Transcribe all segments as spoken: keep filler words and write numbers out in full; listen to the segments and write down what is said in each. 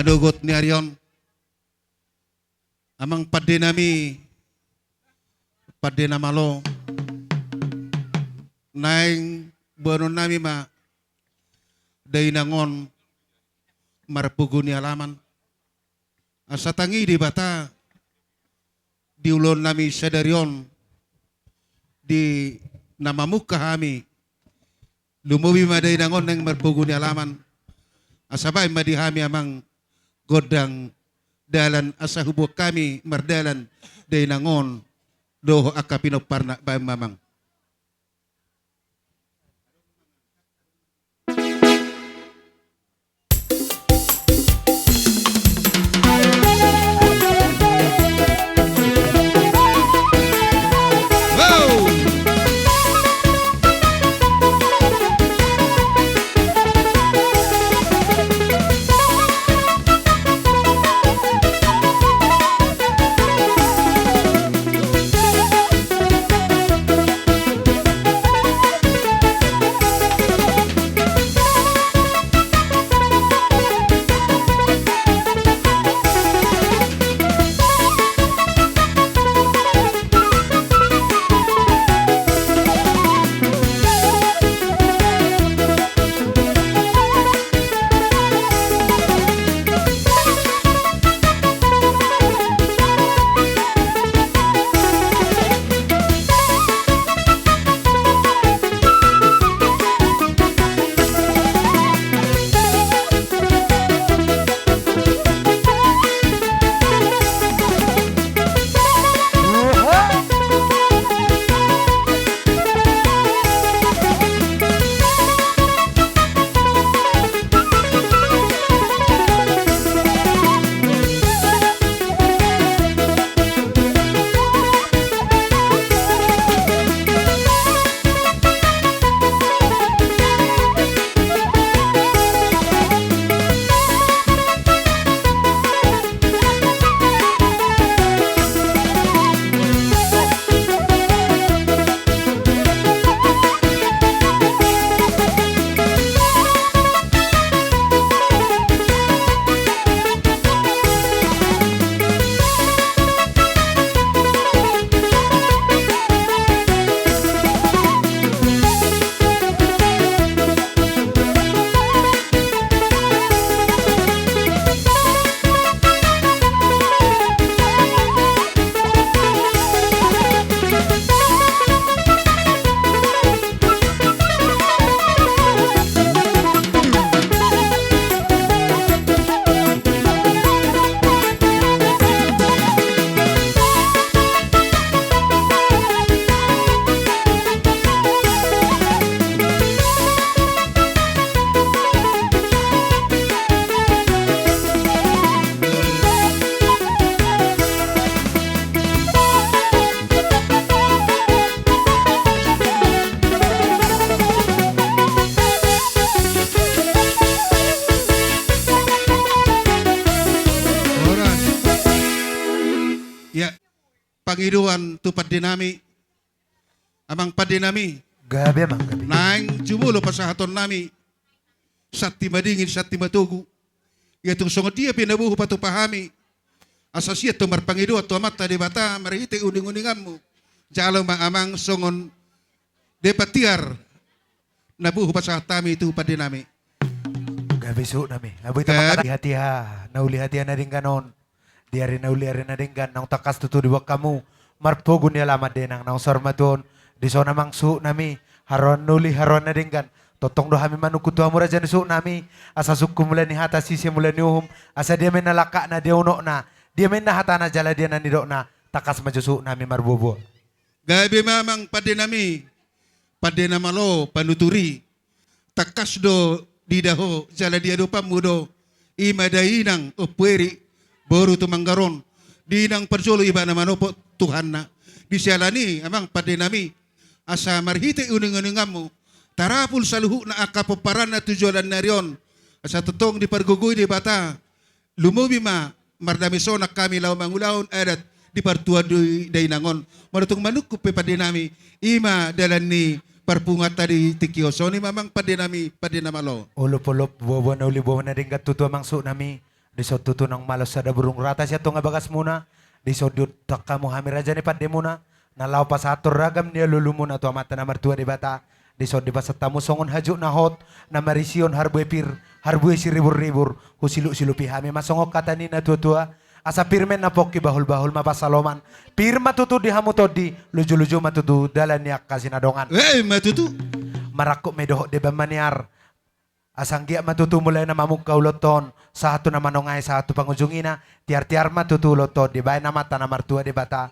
Manogot ni ari on, amang pande nami, pande na malo, naeng boanon nami ma dainang on marpogu ni alaman. Asa tangi Debata di ulaon nami sadari on, di na mamungka hami, lumobi ma dainang on naeng marpogu ni alaman. Asa baen ma di hami amang gondang dalan, asa huboan hami mardalan dainang on dohot angka pinomparna, baen ma amang. Horas. Ya, pangidoan tu pande nami, amang pande nami. Gabe, amang, gabe. Naeng jumolo pasahaton nami santi madingin, santi matogu. Ia tung songon dia pe na boi hupatupa hami, asa sian tu marpangidoan tu Amanta Debata marhite uning-uninganmu. Jalo ma amang songon depatiar na boi hupasahat hami tu pande nami. Gabe suhut nami. Gabe. Abo ita mangkali hatiha na uli hatiha na denggan on. Di ari na uli ari na denggan naung tangkas tutu diboan hamu marpogu ni alaman dainang naung saur matua on. Dison amang suhut nami, haroan na uli haroan na denggan. Tongtong do hami manungkun tu hamu raja ni suhut nami, asa sungkun mula ni hata, sise mula ni uhum, asa dia ma inna langkatna, dia unokna, dia ma inna hatana jala dia na nidokna, tangkas ma jo suhut nami marboaboa. Gabe ma amang pande nami, pande na malo panuturi. Tangkas do diida ho jala diadopanmu do, i ma dainang Ompu Erik boru Tumanggaron, di inang parjolo ibana manopot Tuhanna. Di siala ni i amang pande nami, asa marhite uning-uninganmu tarapul saluhutna angka pomparanna tu joloan ni ari on, asa tongtong dipargogoi Debata. Lumobi ma mardame sonang hami laho mangulahon adat di partuan ni dainang on. Molo tung manungkun pe pande nami, i ma dalan ni parpunguanta di tingki on. Songon i ma amang pande nami, pande na malo. Olopolop, boaboa na uli boaboa na denggan tutu amang suhut nami. Dison tutu naung malo sada burung rata sian tonga bagasmuna. Dison diuduthon hamu hami raja ni pandemuna, na laho pasahathon ragam ni alulumuna tu Amanta na martua Debata. Dison dipasahat hamu songon hajuk na hot, na marisihon harbue pir, harbue siriburribur. Husilupsilupi hami ma songon hata ni natuatua: Asa pir ma inna pongki, bahulbahul ma pansalongan. Pir ma tutu di hamu tondi, lujuluju ma tutu dalan ni angka sinadongan. Emma tutu. Marangkup ma i dohot deba maniar. Asa anggiat ma tutu mula na mamungka ulaonta on sahat tu na manongai, sahat tu pangujungina. Tiartiar ma tutu ulaonta on dibaen Amanta na martua Debata.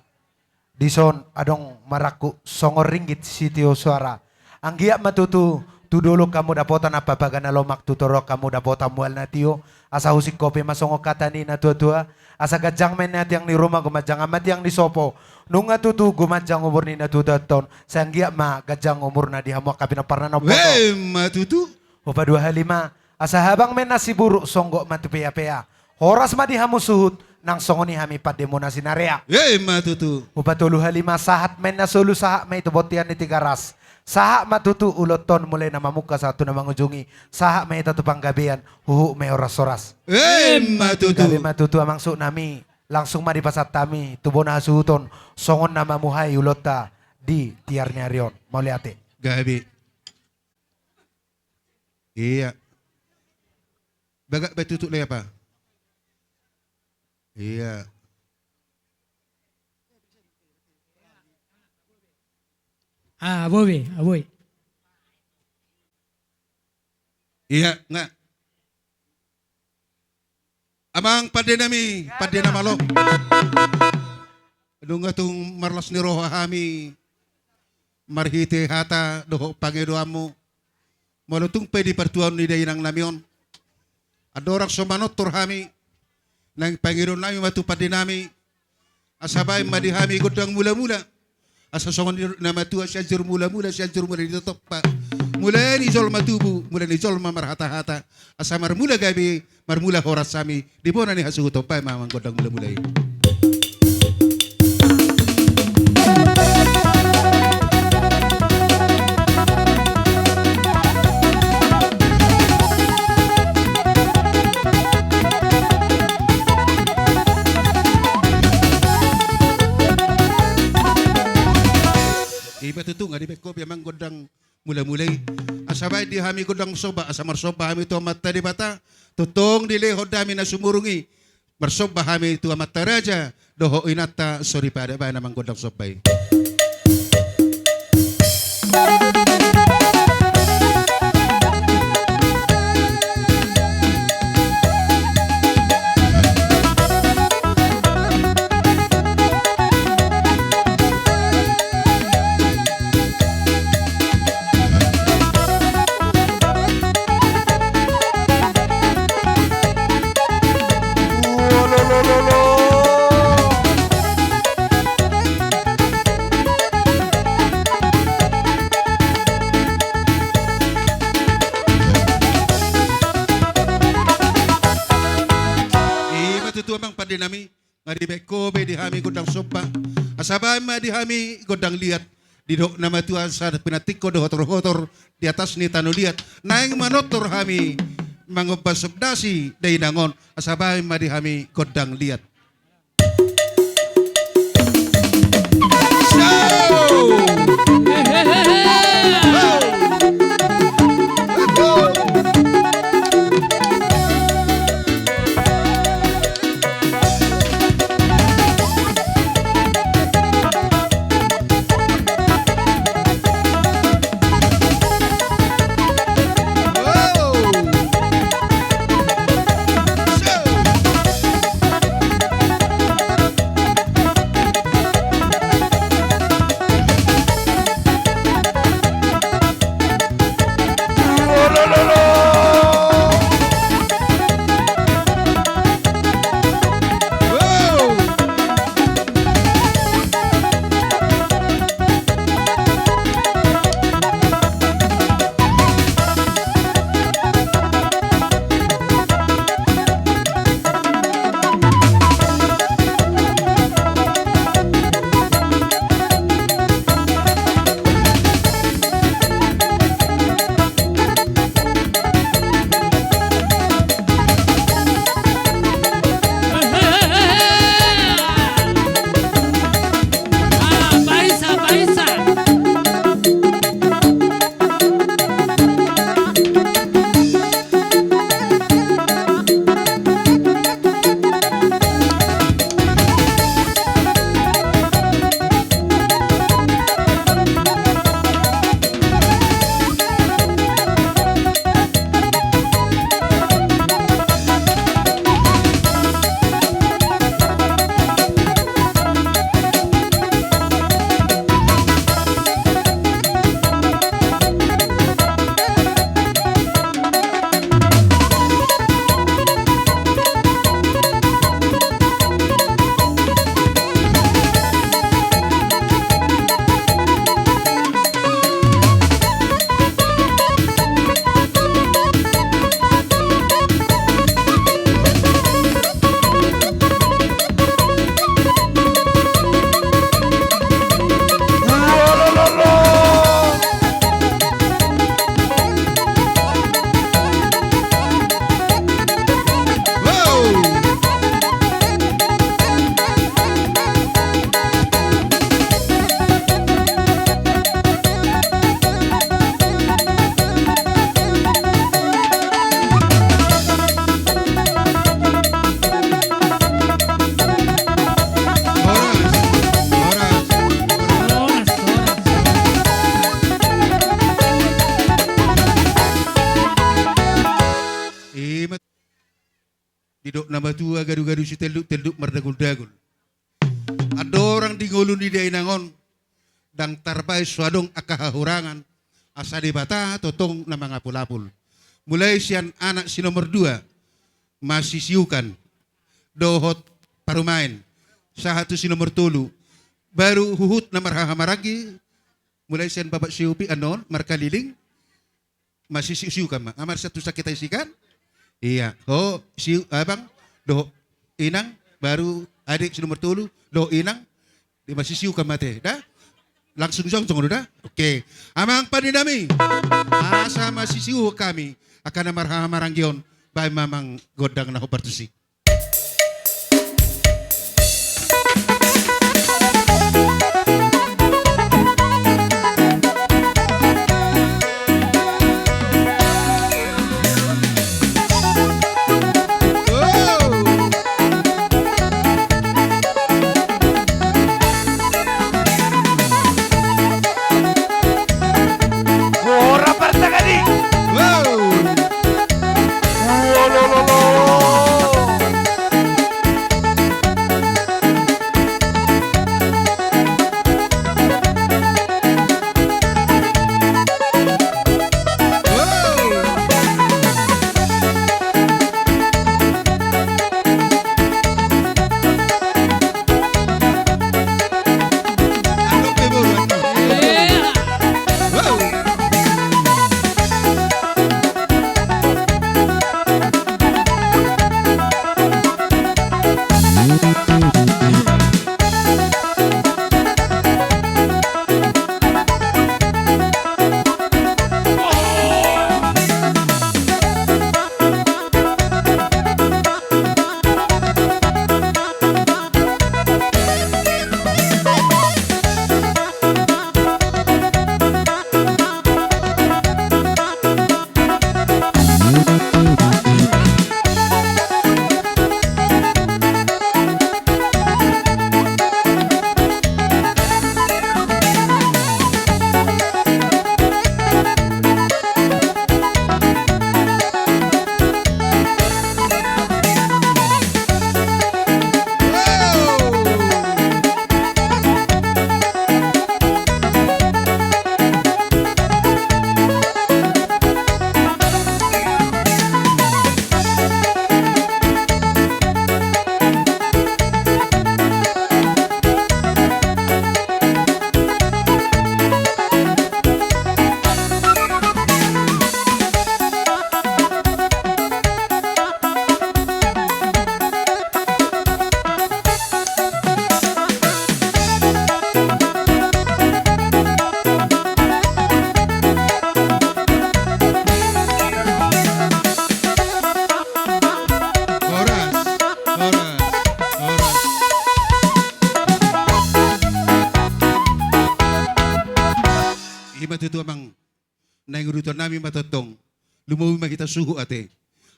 Dison adong marangkup songon ringgit sitio soara. Anggiat ma tutu tu dolok hamu dapotan ampapaga na lomak, tu toru hamu dapotan mual na tio. Asa husingkopi ma songon hata ni natuatua: Asa ganjang ma inna tiang ni ruma, gumanjangan ma tiang ni sopo. Nunga tutu gumanjang umur ni natuatuanta on, sai anggiat ma ganjang umurna di hamu angka pinomparna na umboto. Emma tutu. Hupaduahali ma: Asa habang ma inna siburuk, songgop ma tu peapea. Horas ma di hamu suhut, nang songon i hami pandemuna Sinarea. Emma tutu. Hupatoluhali ma: Sahat ma inna solu, sahat ma i tu bontean ni Tigaras. Sahat ma tutu ulaonta on mula na mamungka sahat tu na mangujungi. Sahat ma hita tu panggabean, huhut ma i horashoras. Emma tutu. Gabe ma tutu amang suhut nami. Langsung ma dipasahat hami tu bona hasuhuton songon na mamuhai ulaonta di tiar ni ari on. Mauliate. Gabe. Ia. Bagak baen tutu, Lepa. Ia. Ah, boi, ah, boi. Ia, nga. Amang pande nami, pande na malo. Nunga tung marlas ni roha hami marhite hata dohot pangidoanmu. Molo tung pe di partuaon ni dainang nami on, andorang so manortor hami, naeng pangidoan nami ma tu pande nami. Asa baen ma di hami gondang mulamula. Asa songon nidok ni na matua: Sianjur mulamula, Sianjur mula ni Tompa. Mula ni jolma tubu, mula ni jolma marhatahata. Asa marmula gabe, marmula horas hami di bona ni hasuhuton. Baen ma amang gondang mulamula i. Iba tutu nga dibaen ho be amang gondang mulamula i. Asa baen di hami gondang somba, asa marsomba hami tu Amanta Debata. Tongtong dilehon do hami na sumurung i. Marsomba hami tu amanta raja dohot inanta soripada. Baen amang gondang somba i. Ima tutu amang pande nami. Nga dibaen ho be di hami gondang somba, asa baen ma di hami gondang liat. Didok na matua: Asa pinantikhon do hotorhotor di atas ni tano liat. Naeng manortor hami mangomba somba nasi dainang on, asa baen ma di hami gondang liat. Didok na matua, gadugadusi telluk, telluk mardaguldagul. Andorang di ngolu ni dainang on, ndang tarbaen so adong angka hahurangan, asa Debata tongtong na mangapulapul. Mulai sian anak si nomor dua, Masisiukan, dohot Parumaen, sahat tu si nomor tolu, baru huhut na marhahamaranggi, mulai sian bapak siupi annon, markaliling, Masisiusiukan ma. Amar satu sakit isikan. Iya. Ho, siu, abang, dohot inang, baru adik si nomor tolu, dohot inang, di masisiukan ma ate, da? Langsung jongjong do da? Oke. Amang pande nami. Asa masisiuhon hami angka na marhahamaranggi on, baen ma amang gondang na hombar tusi. Ora partagadi. Wow. Wolololo. Horas, horas, horas. I ma tutu amang. Naeng uduton nami ma tongtong. Lumobi ma hita suhut ate.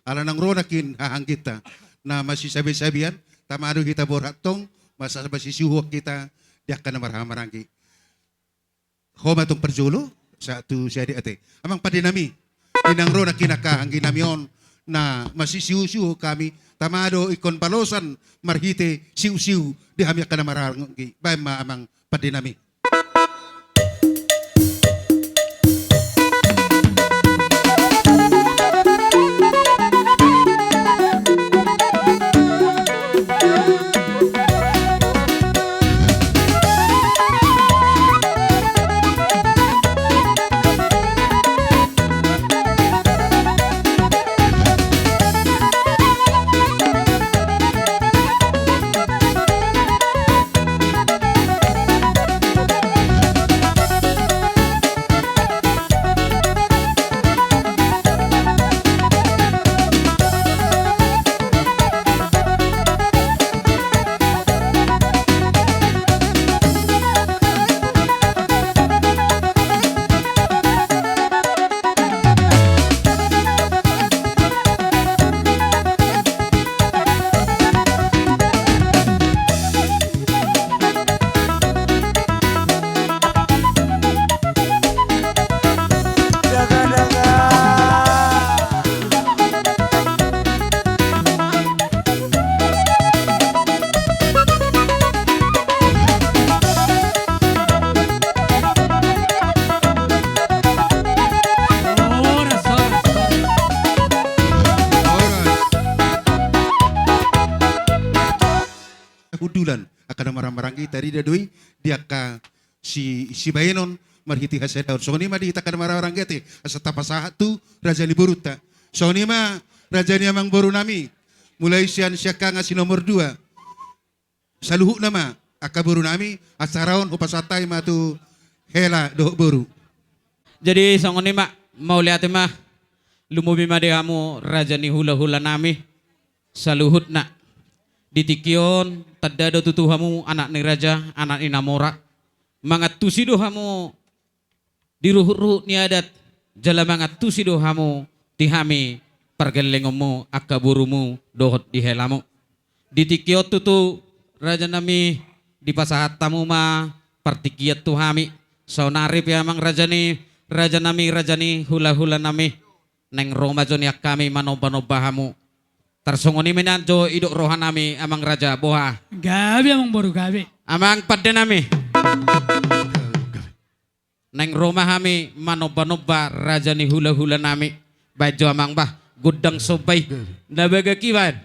Ala naung ro nangkin hahangginta na masisabesabean, tama do hita borhat tong, asa masisiuhon hita di angka na marhahamaranggi. Ho ma tong parjolo, sahat tu si adik ate. Amang pande nami, di naung ro nangkin angka hahanggi nami on, na masisiusiuhon hami, tama do ingkon balosan marhite siusiu di hami angka na marhahamaranggi. Baen ma amang pande nami. angka na marhahamaranggi, tarida do i di angka si, sibahenon marhite hasadaon. Songon i ma di hita angka na marhahamaranggi ate, asa tapasahat tu raja ni borunta. Songon i ma raja ni amangboru nami, mulai sian siangkangan si nomor dua. Saluhutna ma angka boru nami, acara on hupasahat hami ma tu hela dohot boru. Jadi songon i ma, mauliate ma, lumobi ma di hamu raja ni hulahula nami saluhutna. Di tingki on tanda do tutu hamu anak ni raja, anak ni na mora. Mangantusi do hamu di ruhutruhut ni adat, jala mangantusi do hamu di hami pargellengonmu, angka borumu dohot di helamu. Di tingki on tutu, raja nami, dipasahat hamu ma partingkian tu hami. Saonari pe amang raja ni, raja nami, raja ni hulahula nami, naeng ro ma jo nian hami manombanomba hamu. Tarsongon i ma nian jo didok roha nami, amang raja, boha? Gabe, amangboru, gabe. Amang pande nami. Naeng ro ma hami manombanomba raja ni hulahula nami. Baen jo amang bah gondang somba i. Na bagak i baen.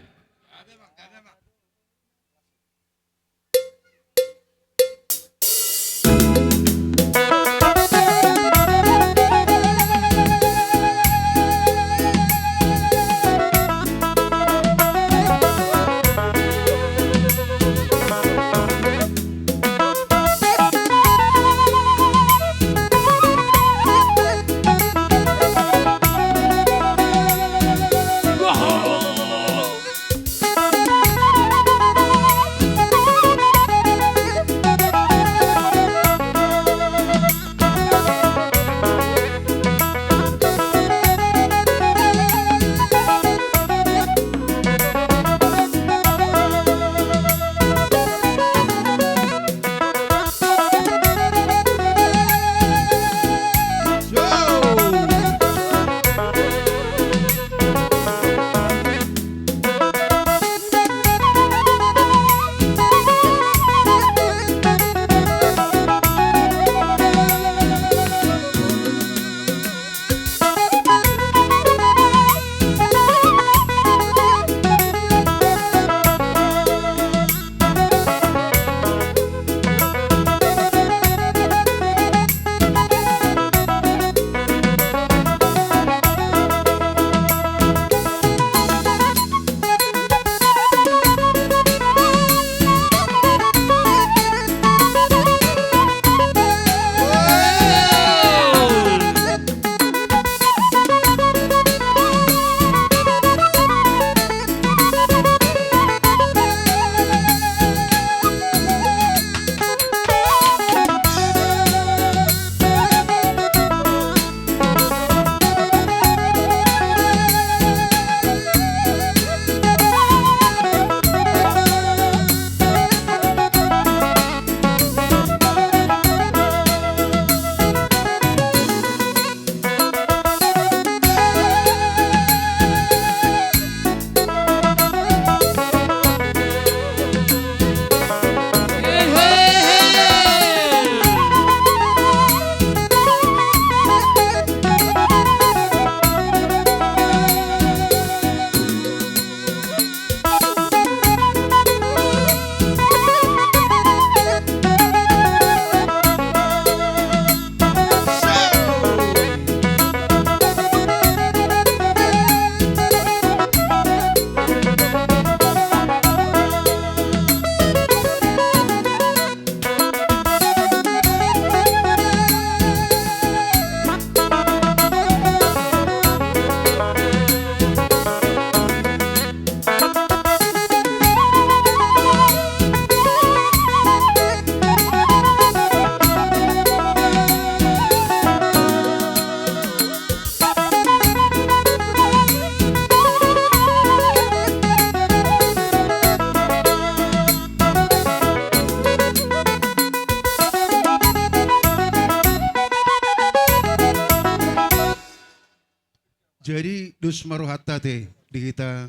Jadi dos ma rohanta ate di hita.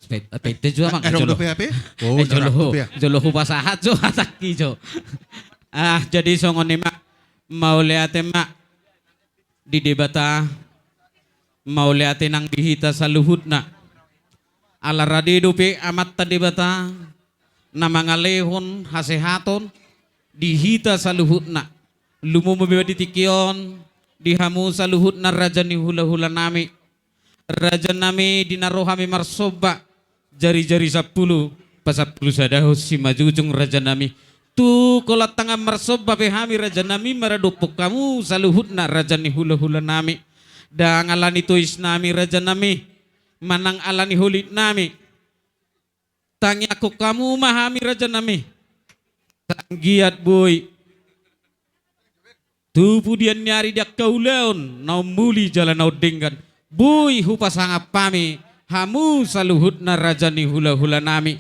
Pe-, pete jo amang, eh, jolo. Dope ape? Oh, eh, jolo, jolo hupasahat jo hatangki jo. Ah, jadi songon i ma, mauliate ma di Debata, mauliate nang di hita saluhutna. Ala rade dope Amanta Debata na mangalehon hasehaton di hita saluhutna. Lumobi ma di tingki on di hamu saluhutna raja ni hulahulanami. Rajanami, di na ro hami marsomba, jarijari sampulu pasampulu sadahon simanjujung rajanami. Tu holan tangan marsomba pe hami rajanami maradophon hamu saluhutna raja ni hulahulanami. Ndang ala ni toisnami rajanami, manang ala ni holitnami. Tangiangkon hamu ma hami rajanami. Anggiat boi tu pudian ni ari di angka ulaon na ummuli jala na umdenggan, boi hupasangap hami hamu saluhutna raja ni hulahulanami.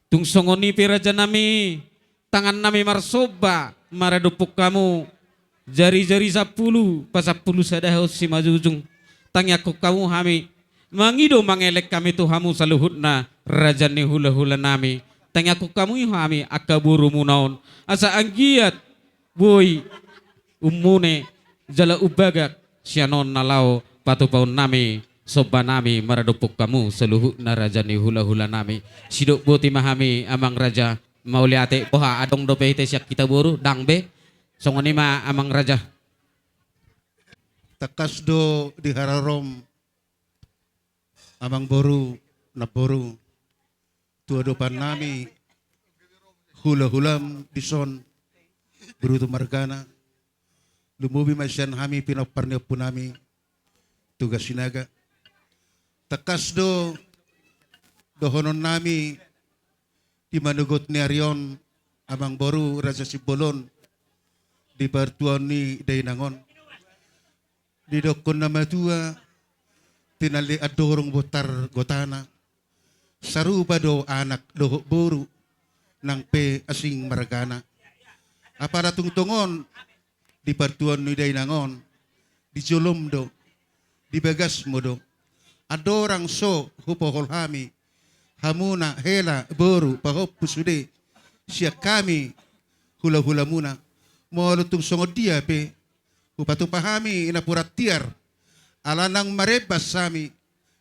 Tung songon i pe rajanami, tangannami marsomba maradophon hamu, jarijari sampulu pasampulu sadahon simanjujung. Tangiangkon hamu hami, mangido mangelek hami tu hamu saluhutna raja ni hulahulanami. Tangiangkon hamu hami angka borumuna on, asa anggiat boi ummune jala umbagak sian on na laho patupaonnami sombanami maradophon hamu saluhutna raja ni hulahulanami. Sidok boti ma hami amang raja. Mauliate. Boha, adong dope hita sian hita boru? Ndang be. Songon i ma amang raja. Tangkas do di hararom amang boru, namboru, tu adopannami hulahulam dison, Boru Tumargana. Lumobi ma sian hami pinompar ni ompunami Tugas Sinaga. Tangkas do dohononnami di manogot ni ari on, amang boru Raja Simbolon, di partuaon ni dainang on. Didokkon na matua, tinallik andorung bontar gotana, sarupa do anak dohot boru, nang pe asing margana. Apala tung tongon di partuaon ni dainang on, di jolom do, di bagasmu do. Andorang so hupohol hami hamuna hela boru pahompu sude sian hami hulahulamuna. Molo tung songon dia pe hupatupa hami napuran tiar, ala naung marembas hami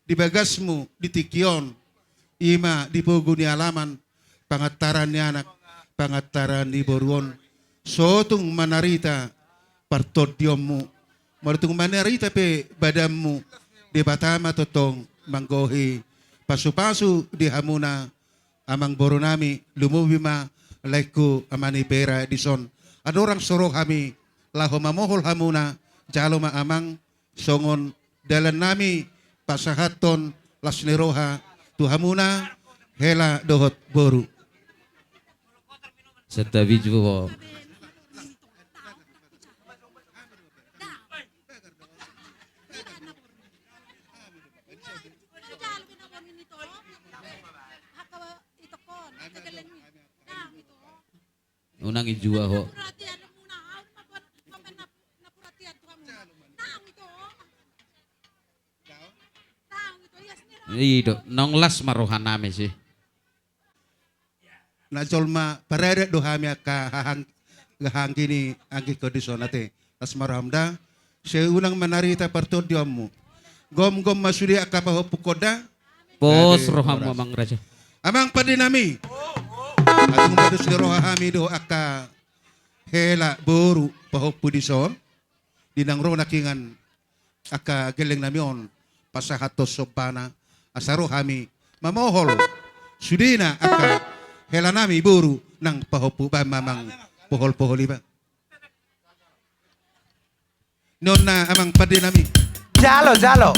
di bagasmu di tingki on, i ma di pogu ni alaman, pangantaran ni anak, pangantaran ni boru on. So tung manarita partondionmu, molo tung manarita pe badanmu, Debata ma tongtong manggohi pasupasu di hamuna amang borunami. Lumobi ma laengku ama ni Pera dison. Andorang so ro hami laho mamohol hamuna, jalo ma amang, songon dalannami pasahathon las ni roha tu hamuna hela dohot boru. Santabi jua. Unang i jua ho. I do, naung las ma rohanami si. Na jolma paradat do hami angka hahang-, hahanggi ni anggingkon dison ate. Las ma roham da. Sai unang manarita partondionmu. Gomgom ma sude angka pahompungkon da. Pos rohamu, amang raja. Amang pandenami. Agung ma dos ni roha hami do angka hela boru pahompu dison. Di naung ro nangkiningan angka gellengnami on pasahathon sombana, asa ro hami mamohol sudena angka helanami boru nang pahompu. Bahen ma amang pohol-pohol i ba. Ninna amang pandenami. Jalo, jalo.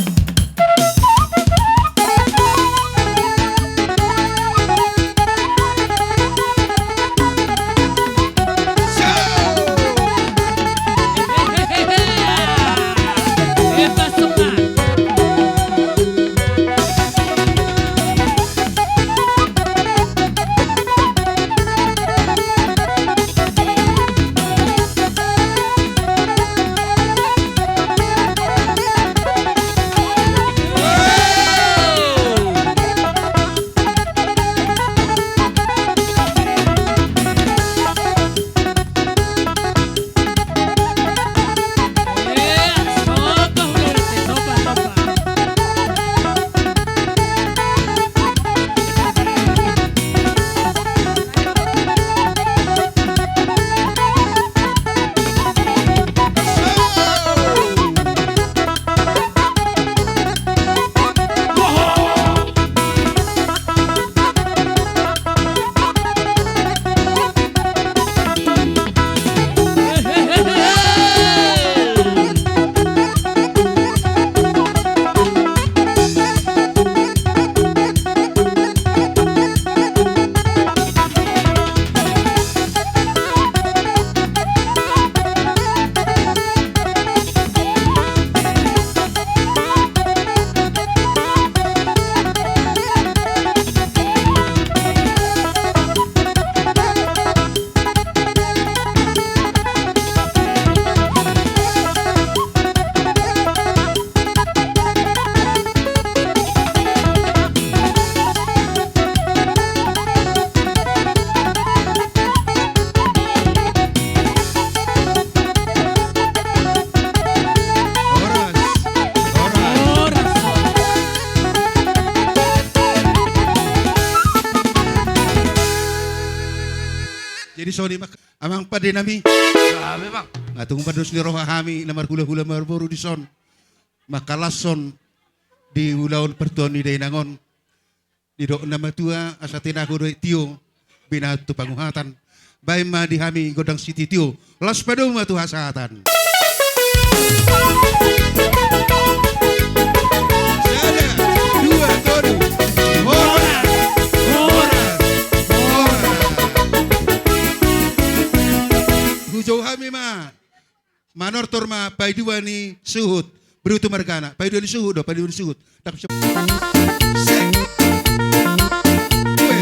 Songon i ma amang pande nami. Nga tung pandos ni roha hami na marhulahula marboru dison mangkalashon di ulaon partuaon ni dainang on. Didok na matua asa tinahu do i tio, binahen tu panguhatan. Baen ma di hami gondang sititio, laos padomu ma tu hasahatan. Sada, dua, tolu. Horas, horas, horas. Hujou hami ma. Manortor ma paidua ni suhut. Berutu margana. Paidua ni suhut do, paidua ni suhut. Dap siap. Sek. Due.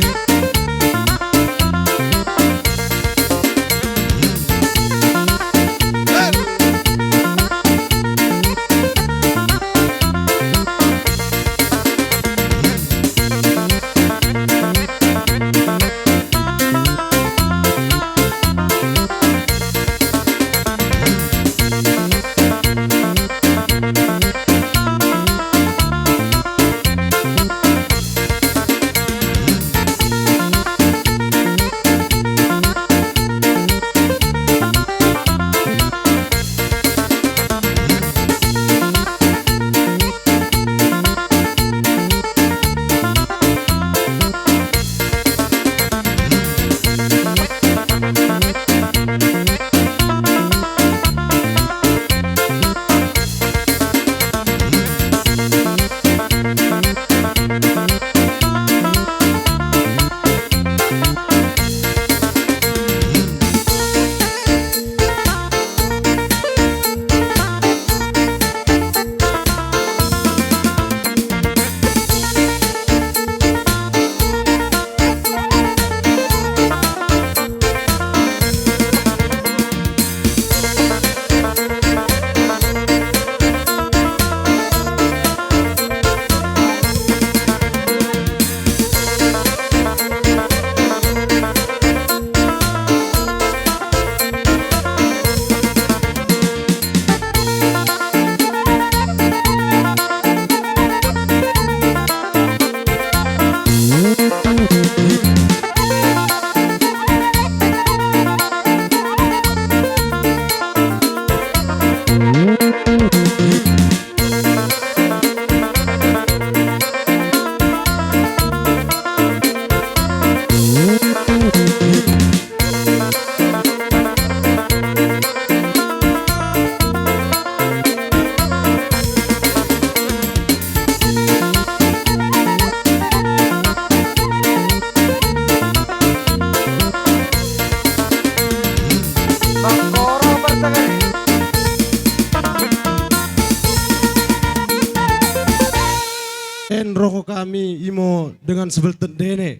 Ro hami imo dengan sebeltendene.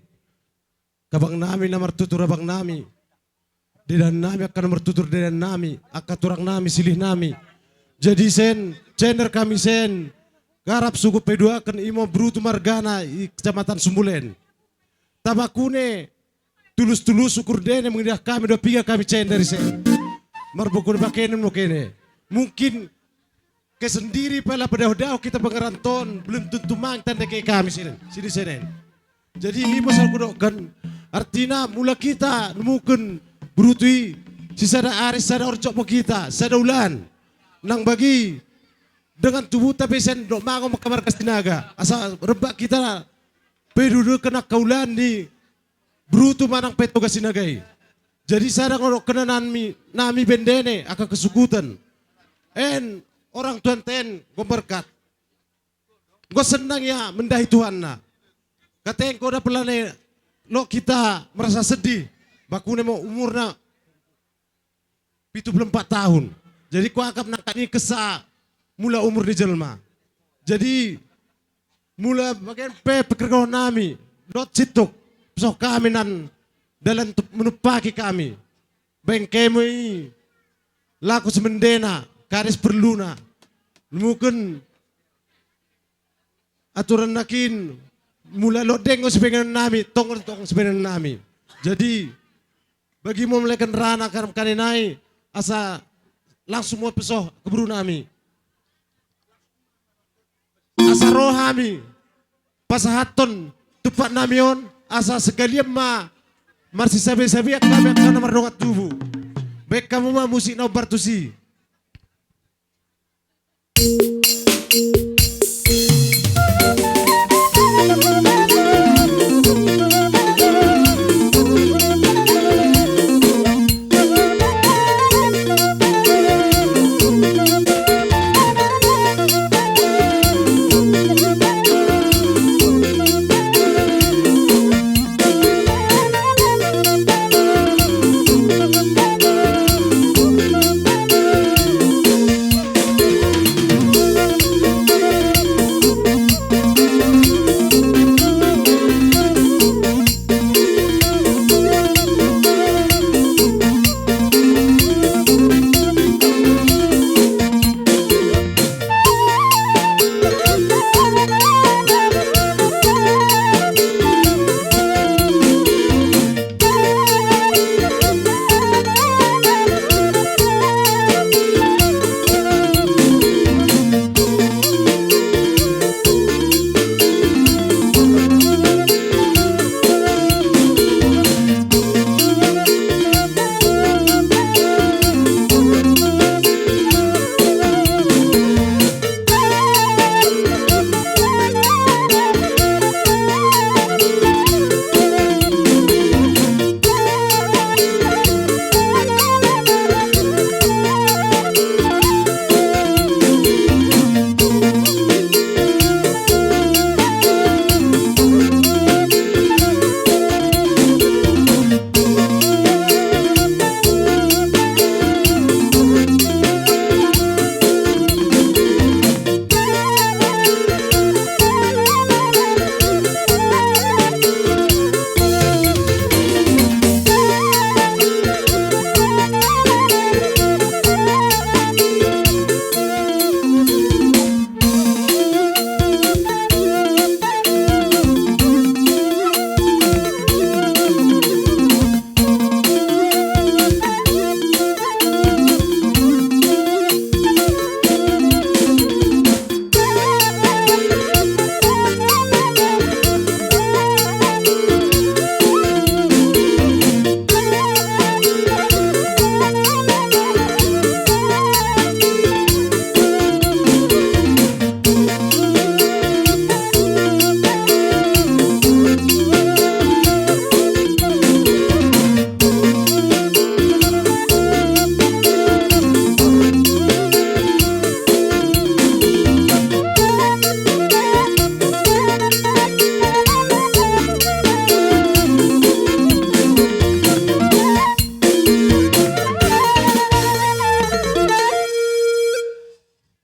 Abang nami na martutur abang nami, dedan nami angka na martutur dedan nami, angka turang nami silih nami. Jadi sen, cender hami sen, garap suhut paduahon imo Berutu margana i Kecamatan Sumbulen. Tabakune tulus-tulus ukur dene mengidah hami do piga hami cender i sen. Marbukun bakene mukene. Mungkin ke sendiri pala padaho-daho kita pengeranton belum tentu mang tanda ke hami sini sini senen. Jadi i pasal kudokkan artina mula kita numuken Berutu i sisada ari sada orjok mo kita sada ulan nang bagi dengan tubuh tapi sen dok mango maka marga Sinaga asa rebak kita pedudukan angka ulan ni Berutu manang pe Toga Sinaga i. Jadi sada ngodok kena nami nami bendene angka kesukutan. En orang tuan ten gomberkat. Gua senang ya mendahi Tuhan na. Kateng kau dapat lane lo kita merasa sedih. Bakune mau umurna pitu puluh empat tahun. Jadi kuakap nangkani kesa mula umur ni jelma. Jadi mula bagen pe pekerjaon nami dot situk pesoh kami nan dalan tu menumpaki kami. Bengkemu i laku semendena karis perluna. Mungkin aturan nakin mula lodeng o sipengen nami tong tong sipengen nami. Jadi bagi mo melekan rana karam kaninai asa langsung mo pesoh keburu nami asa roh hami pasahaton tumpak nami on asa sekalian ma Marsisabisabian hami angka na mardongan tubu. Baen hamu ma musik na hombar tusi.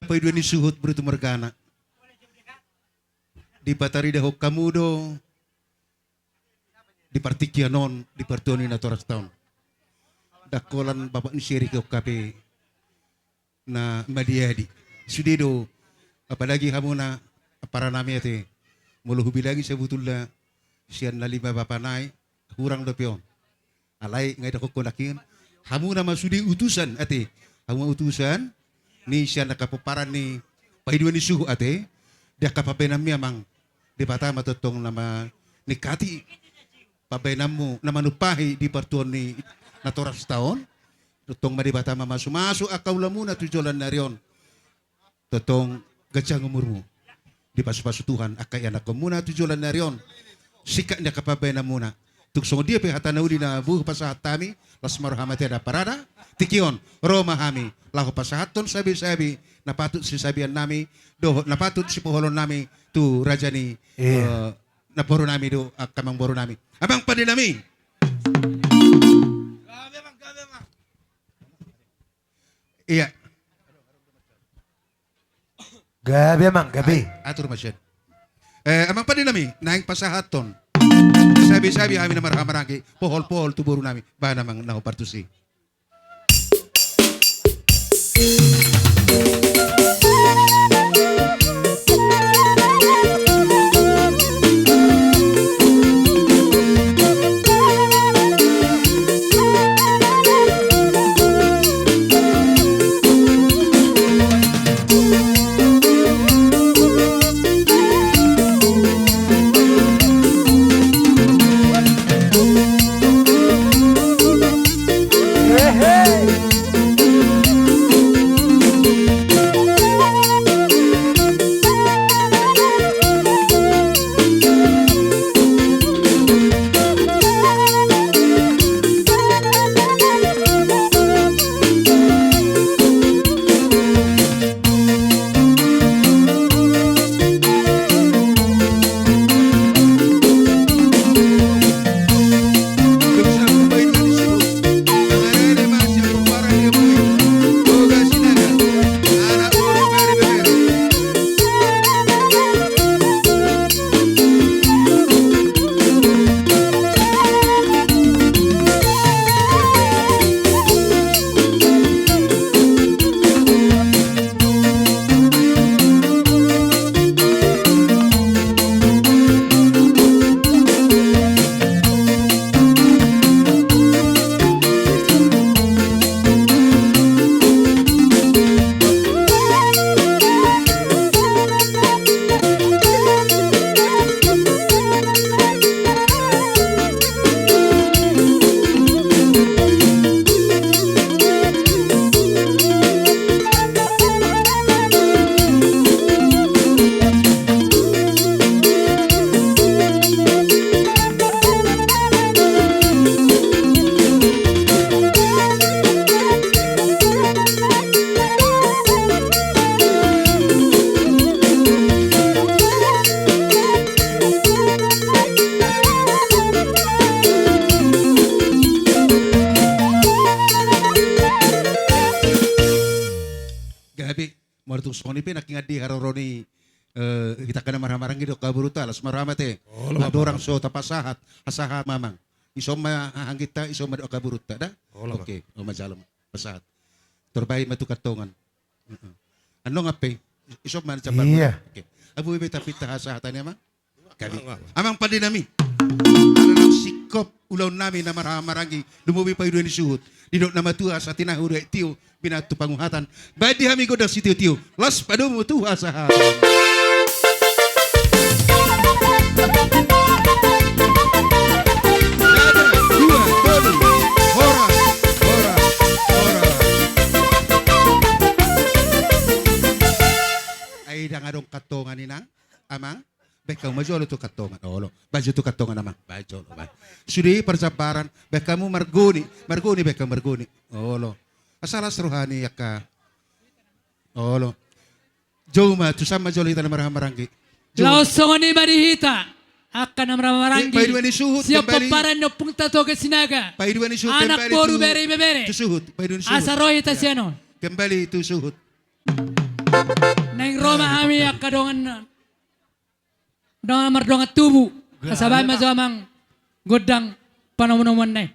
Paidua ni suhut boru Tumorgana. Dipataridahon hamu do di partingkian on, di partuaon ni natorasta on. Ndang holan bapak ni si Erik i on hape na madiadi. Sude do, apalagi hamuna, ampara nami ate. Molo hubilangi sabutulna sian na lima bapa nai, hurang dope on. Alai nga idahonkon nangkin, hamuna ma sude utusan ate. Hamu ma utusan ni sian angka pomparan ni paidua ni suhut ate. Di angka pambahenanmi amang, Debata ma tongtong na maningkati pambahenanmu na manumpahi di partuaon ni natorasta on. Tongtong ma Debata mamasumasu angka ulamuna tu joloan ni ari on. Tongtong ganjang umurmu. Dipasupasu Tuhan angka ianakkonmuna tu joloan ni ari on. Singkat ni angka pambahenanmuna. Tung songon dia pe hata na uli na boi hupasahat hami, las ma roham ate da parada. Tingki on, ro ma hami laho pasahathon sabesabe na patut sisabeannami dohot na patut sipoholonnami tu raja ni, iya, eh, namborunami dohot angka amangborunami. Amang pandenami. Iya. Gabe amang, gabe. Ai, atur ma sian. Eh, amang pandenami, naeng pasahathon sabesabe hami na marhahamaranggi, pohol-pohol tu borunami, bahen amang na hombar tusi. di haroro ni, eh, hita angka na marhahamaranggi dohot angka borunta, las ma roha ma te. Olo, Bapa. Andorang so tapasahat hasahaton ma amang, ison ma hahangginta, ison ma dohot angka borunta da. Olo, Bapa. Oke, o ma jalo ma pasahat. Torbai ma tu kantongan. Heeh. Annon pe, ison ma na jambar. Iya. Oke. Abu be tapinta hasahatan i amang. Gabe. Amang pande nami. Ala naung singkop ulaon nami na marhahamaranggi, lumobi paidua ni suhut. Didok na matua asa tinahu, dua tio binahen tu panguhatan. Baen di hami gondang sitiotio, las padomu tu hasahatan. Sada, dua, tolu. Horas, horas, horas. Ai ndang adong kantongan, inang, amang. Baen hamu ma jolo tu kantongan. Olo. Baen jo tu kantongan, amang. Baen jolo, baen. Sude parjambaran. Baen hamu margoni. Margoni, baen hamu margoni. Olo. Asa las roha ni angka. Olo. Jou ma, tu san ma jolo hita na marhahamaranggi. Jou. Laos songon i ma di hita angka na marhahamaranggi. Eh, paidua ni suhut, sian kembali. Pomparan ni ompunta Toga Sinaga. Paidua ni suhut, anak, kembali boru, tu, bere, ibebere. Tu suhut, paidua ni suhut. Asa ro hita, ya, sian on. Kembali tu suhut. Naeng ro ma hami angka dongan, dongan mardongan tubu. Asa baen ma jo amang gondang panomunomuanna i.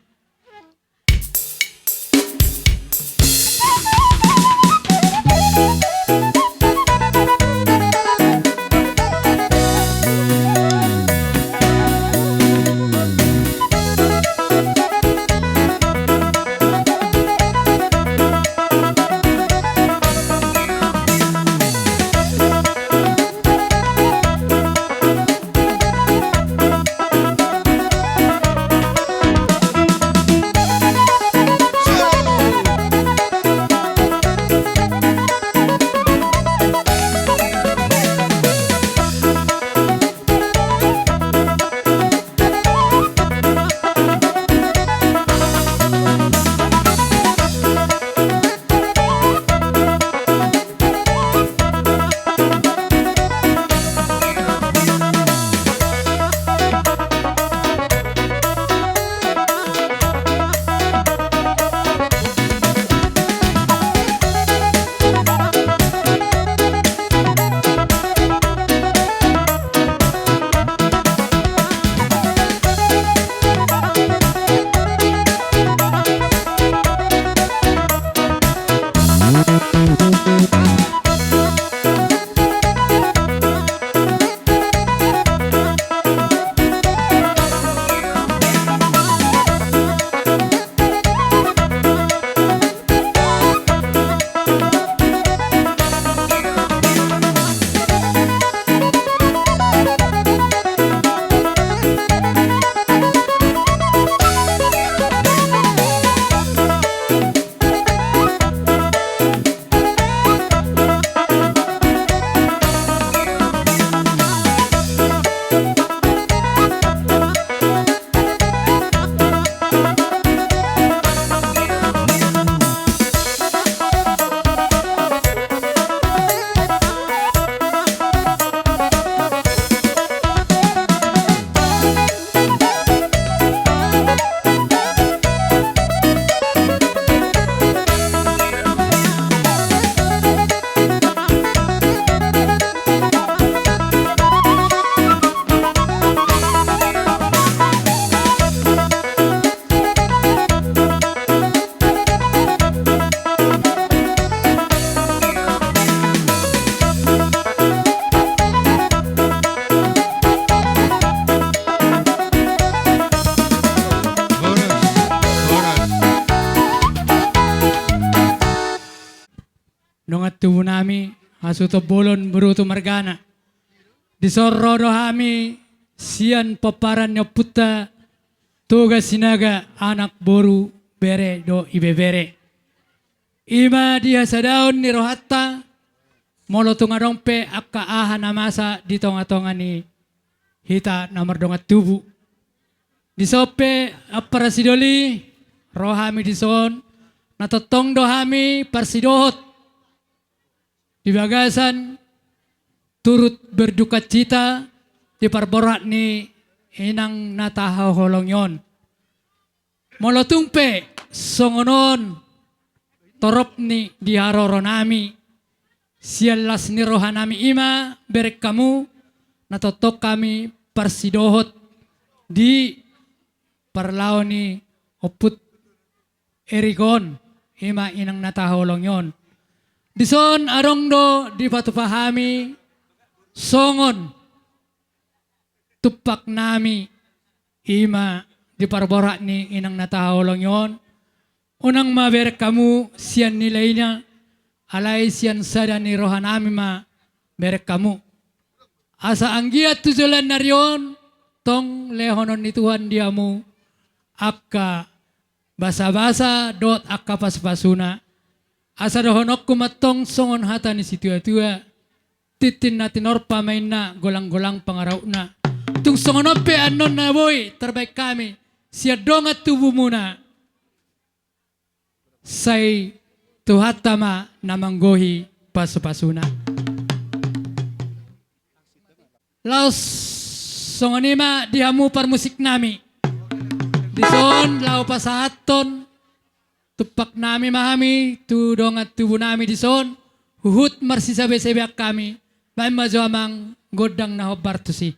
Dongan tubu nami, hasuhuton bolon, boru tu margana. Dison ro do hami sian pomparan ni ompunta Toga Sinaga, anak, boru, bere dohot ibebere. I ma di hasadaon ni rohanta, molo tung adong pe angka aha na masa di tongatonga ni hita na mardongan tubu. Dison pe, ampara sidoli, ro hami dison, na tongtong do hami parsidohot di bagasan turut berdukacita di parborhat ni inang na tahaholongi on. Molo tung pe songon on torop ni di haroro nami, Sian las ni rohanami i ma bereng hamu na tongtong hami parsidohot di parlao ni Ompu Erik on, i ma inang na tahaholongi on. Dison adong do dipatupa hami songon tumpaknami, i ma di parborat ni inang na tahaholongi on. Unang ma bereng hamu sian nilaina, alai sian sada ni rohanami ma bereng hamu. Asa anggiat tu joloan ni ari on, tong lehonon ni Tuhan di hamu angka basabasa dohot angka pasupasuna. Asa dohononku ma tong songon hata ni situatua: Tintin na tinorpa ma inna, golanggolang pangarahutna. Tung songon on pe annon na boi tarbaen hami sian dongan tubumuna, sai Tuhanta ma na manggohi pasupasuna. Laos songon i ma di hamu parmusiknami. Dison laho pasahathon tumpaknami ma hami tu dongan tubunami dison, huhut marsisabesabean hami, baen ma jo amang gondang na hombar tusi.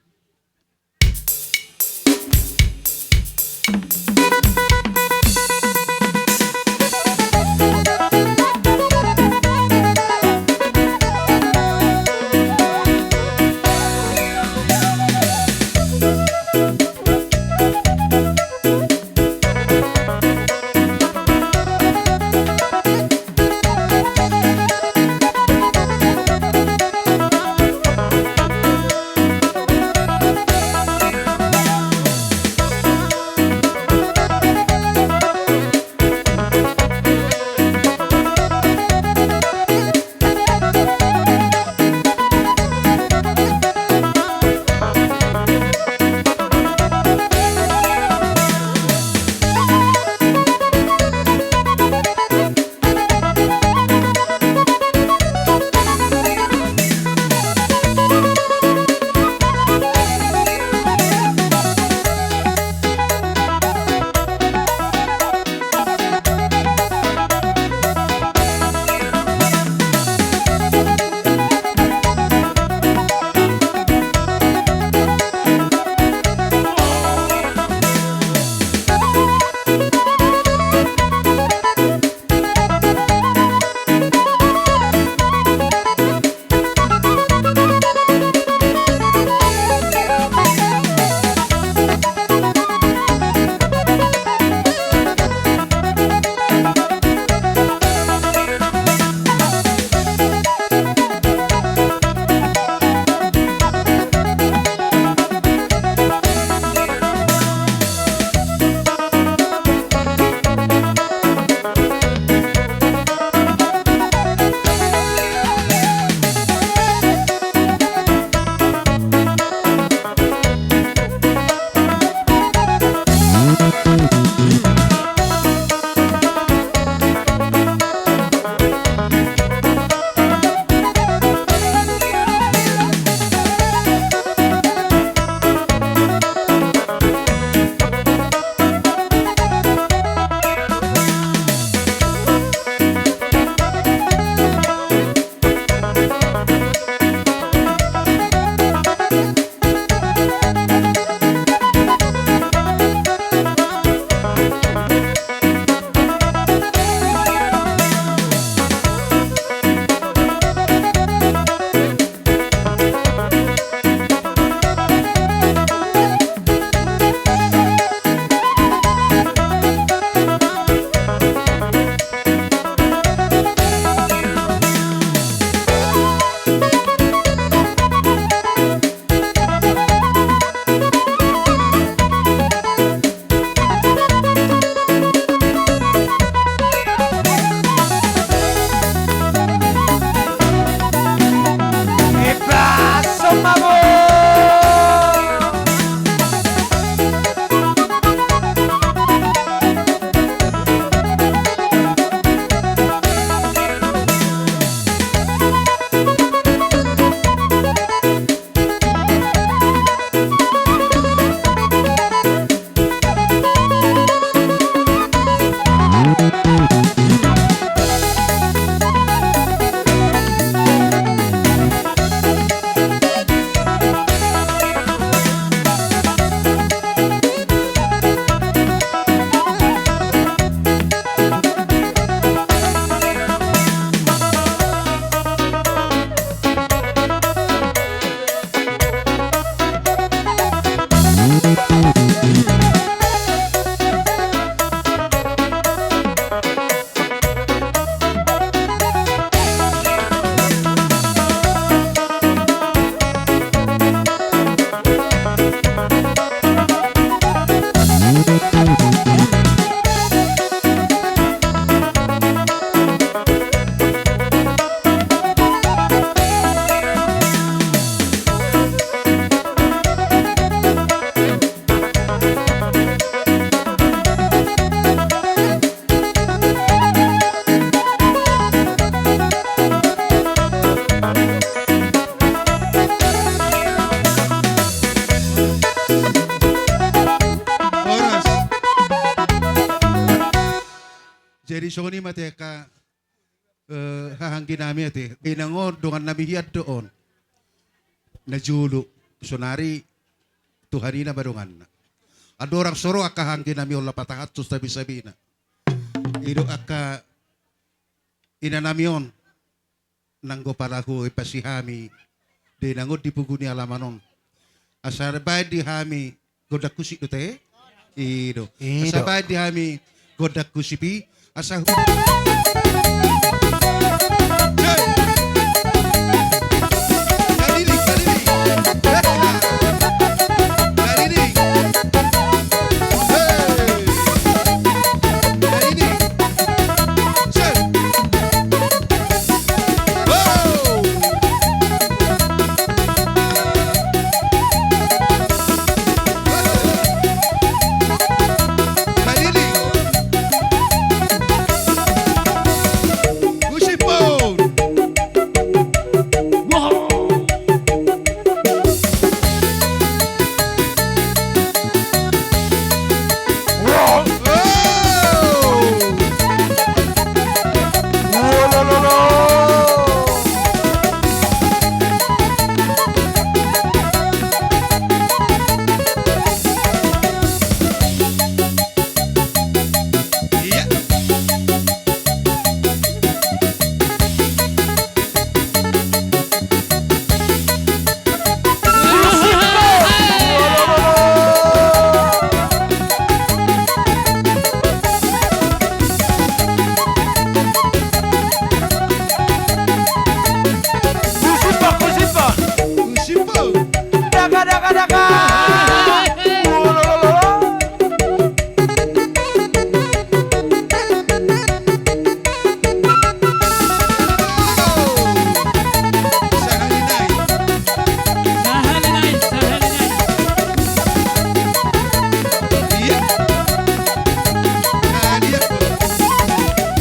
Di songon i ma te angka, eh, hahaanggi nami ate. Inang on, dongan nami hian do on. Na jolo, sonari Tuhan i na madonganna. Andorang so ro angka hahaanggi nami on, laho patahanhon sabe-sabena. I do angka ina nami on. Nanggo pala huipasi hami, de inang on di pogu ni alaman on. Asa baen di hami gondang husip do te? I do. I do. Asa baen di hami gondang husip i. Asa hu- Daka, daka, daka.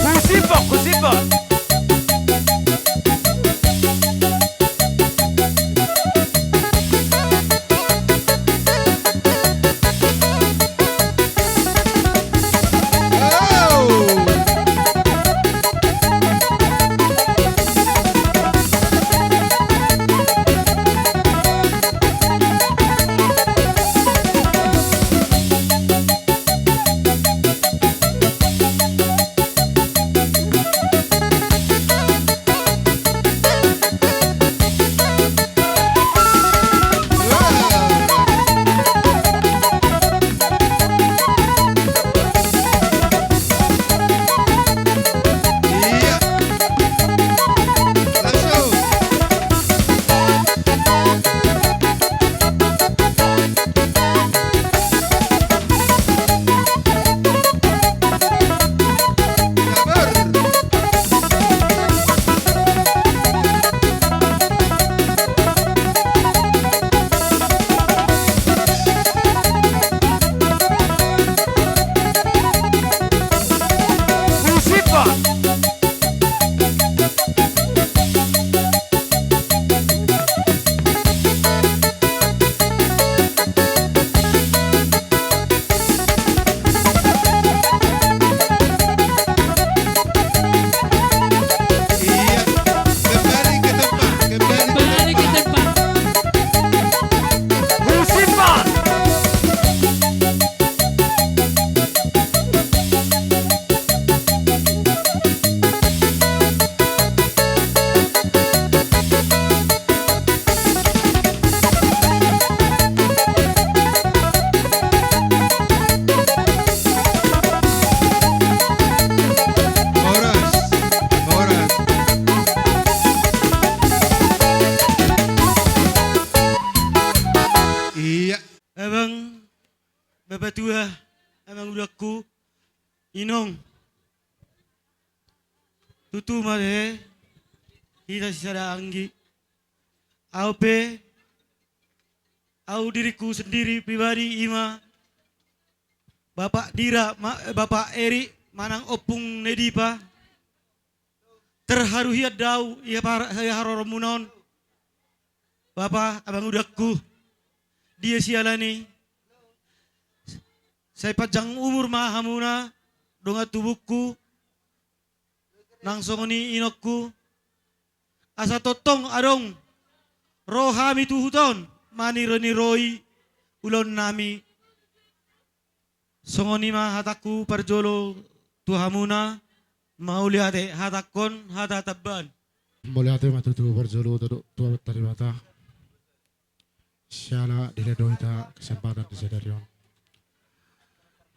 Husipok, husipok. Iya, kembali ke tempat, kembali ke tempat. Musiman. Horas, horas. Iya. Abang, bapatua, amangudangku, inong. Tutu ma he, hita sisada anggi. Au pe, au diriku sendiri pribadi ima, Bapak Dira, ma-, Bapak Eri, manang Ompung Nedipa. Terharu hian do au, ia par-, ia haroromuna on. Bapa, amangudangku, dia siala ni, sai panjang umur ma hamuna, dongan tubungku, nang songon i inongku, asa tongtong adong ro hami tu huta on maniroi-niroi ulaonnami. Songon i ma hatangku parjolo tu hamuna, mauliate, hatangkon hata tambaan. Mauliate ma tutu parjolo tu Amanta Debata. Siala dilehon hita kesempatan di sadari on.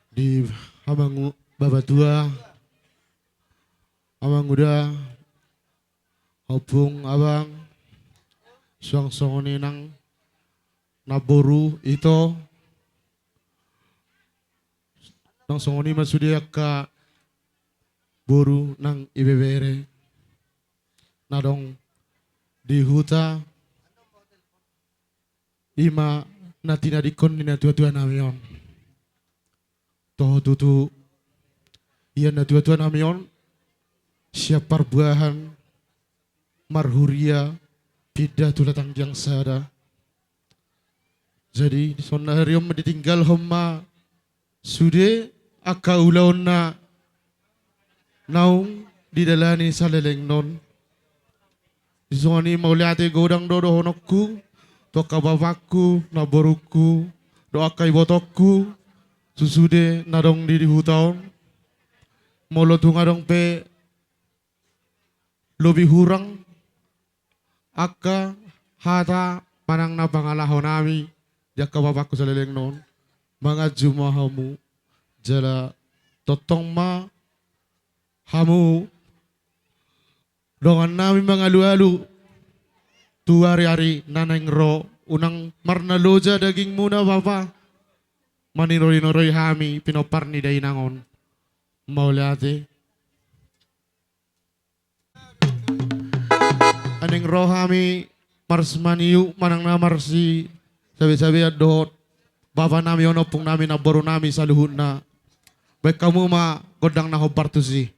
Di amang u-, bapatua, amang uda, ompung abang, suang songon i nang namboru ito, nang songon i ma sude angka boru nang ibebere na adong di huta, i ma na tinadingkon ni natua-tua nami on. Toho tutu, ia natua-tua nami on sian parbuahan marhuria pinda tu latang liat sada. Jadi, di son ni ari on ma ditinggalhon ma sude angka ulaon na naung didalani saleleng on. Di songon i mauliate godang do dohononku tu angka bapakku, namborungku, dohot angka ibotongku, tu sude na adong di, di huta on. Molo tung adong pe lobi hurang angka hata manang na pangalaho nami di angka bapakku saleleng on, manganju ma hamu, jala tongtong ma hamu dongan nami mangalu-alu tu ari-ari na naeng ro, unang marnaloja dagingmuna bapa, maniroi-niroi hami pinompar ni dainang on. Mauliate. Naeng ro hami marsimaniu manang na marsisabe-sabean dohot bapa nami on, ompung nami, namboru nami saluhutna. Baen hamu ma gondang na hombar tusi.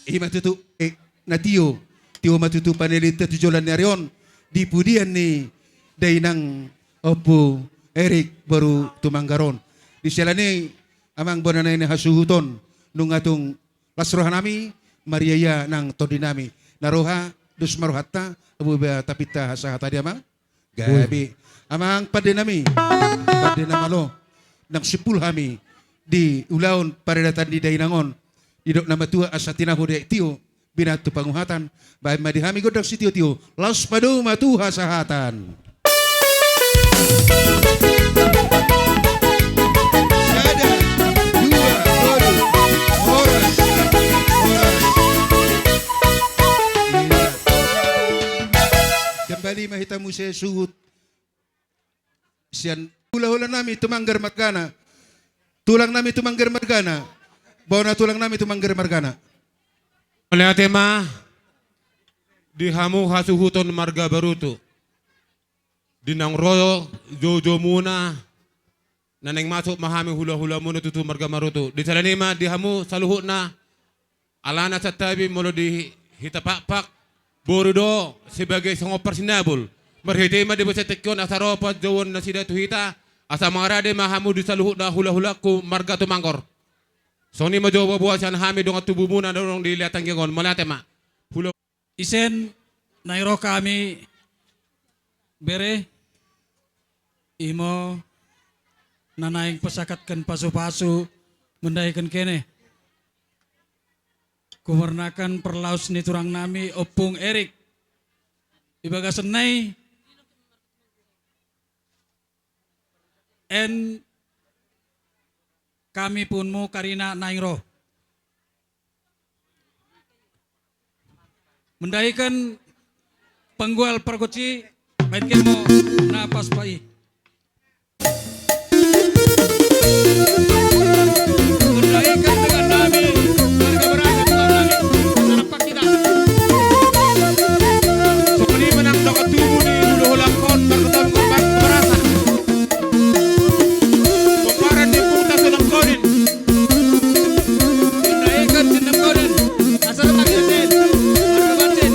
I ma tutu, eh, na tio, tio ma tutu panelinta tu joloan ni ari on, di pudian ni dainang Ompu Erik boru Tumanggar on. Di siala ni i amang bona nai na hasuhuton, nunga tung las roha nami, marria ia nang tondi nami. Na roha, dos ma rohanta, abu ba tapinta hasahatan di amang. Gabe. Amang pande nami, pande na malo, nang simpul hami di ulaon paradatan ni dainang on. Didok na matua asa tinahu di aek tio, binattu panguhatan, baen ma di hami gondang sitiotio, laos padomu ma tu hasahatan. Sada, dua, tolu, horas, horas. Iya. Kembali ma hita muse suhut sian hulahula nami Tumanggar margana. Tulang nami Tumanggar margana. Bona tulang nami Tumanggar margana. Mauliate ma di hamu hasuhuton marga Barutu. Di naung ro joujou muna, na naeng masuk ma hami hulahula muna tutu marga Barutu. Di siala ni i ma di hamu saluhutna, alana santabi molo di hita Pakpak, boru do sebagai songon parsinabul. Marhite i ma di basa tingki on asa ro panjouon nasida tu hita, asa mangarade ma hamu di saluhutna hulahulangku marga Tumanggar. Songon i ma jo boaboa sian hami dongan tubu muna na adong di Leatanggiang on. Mauliate ma. Hula- Isen, naeng ro hami bere, imo na naeng pasakatken pasupasu mendahiken kene. Hubernaken parlaos ni tulang nami Ompung Erik. Di bagasan nai, en hami punguanmu karina naeng ro. Mendahiken penggual pargonsi, baen hami ma na paspa i. Mendahiken dengan nami, marga Barata, marga nami, marga Barata. Songon i ma nang dongan tubu ni hulahulangkon marga Tumanggar, marga Barata. Pomparan ni Ompunta Sunan Godin. Mendahiken Sunan Godin. Asa na bangkit, marga Banten.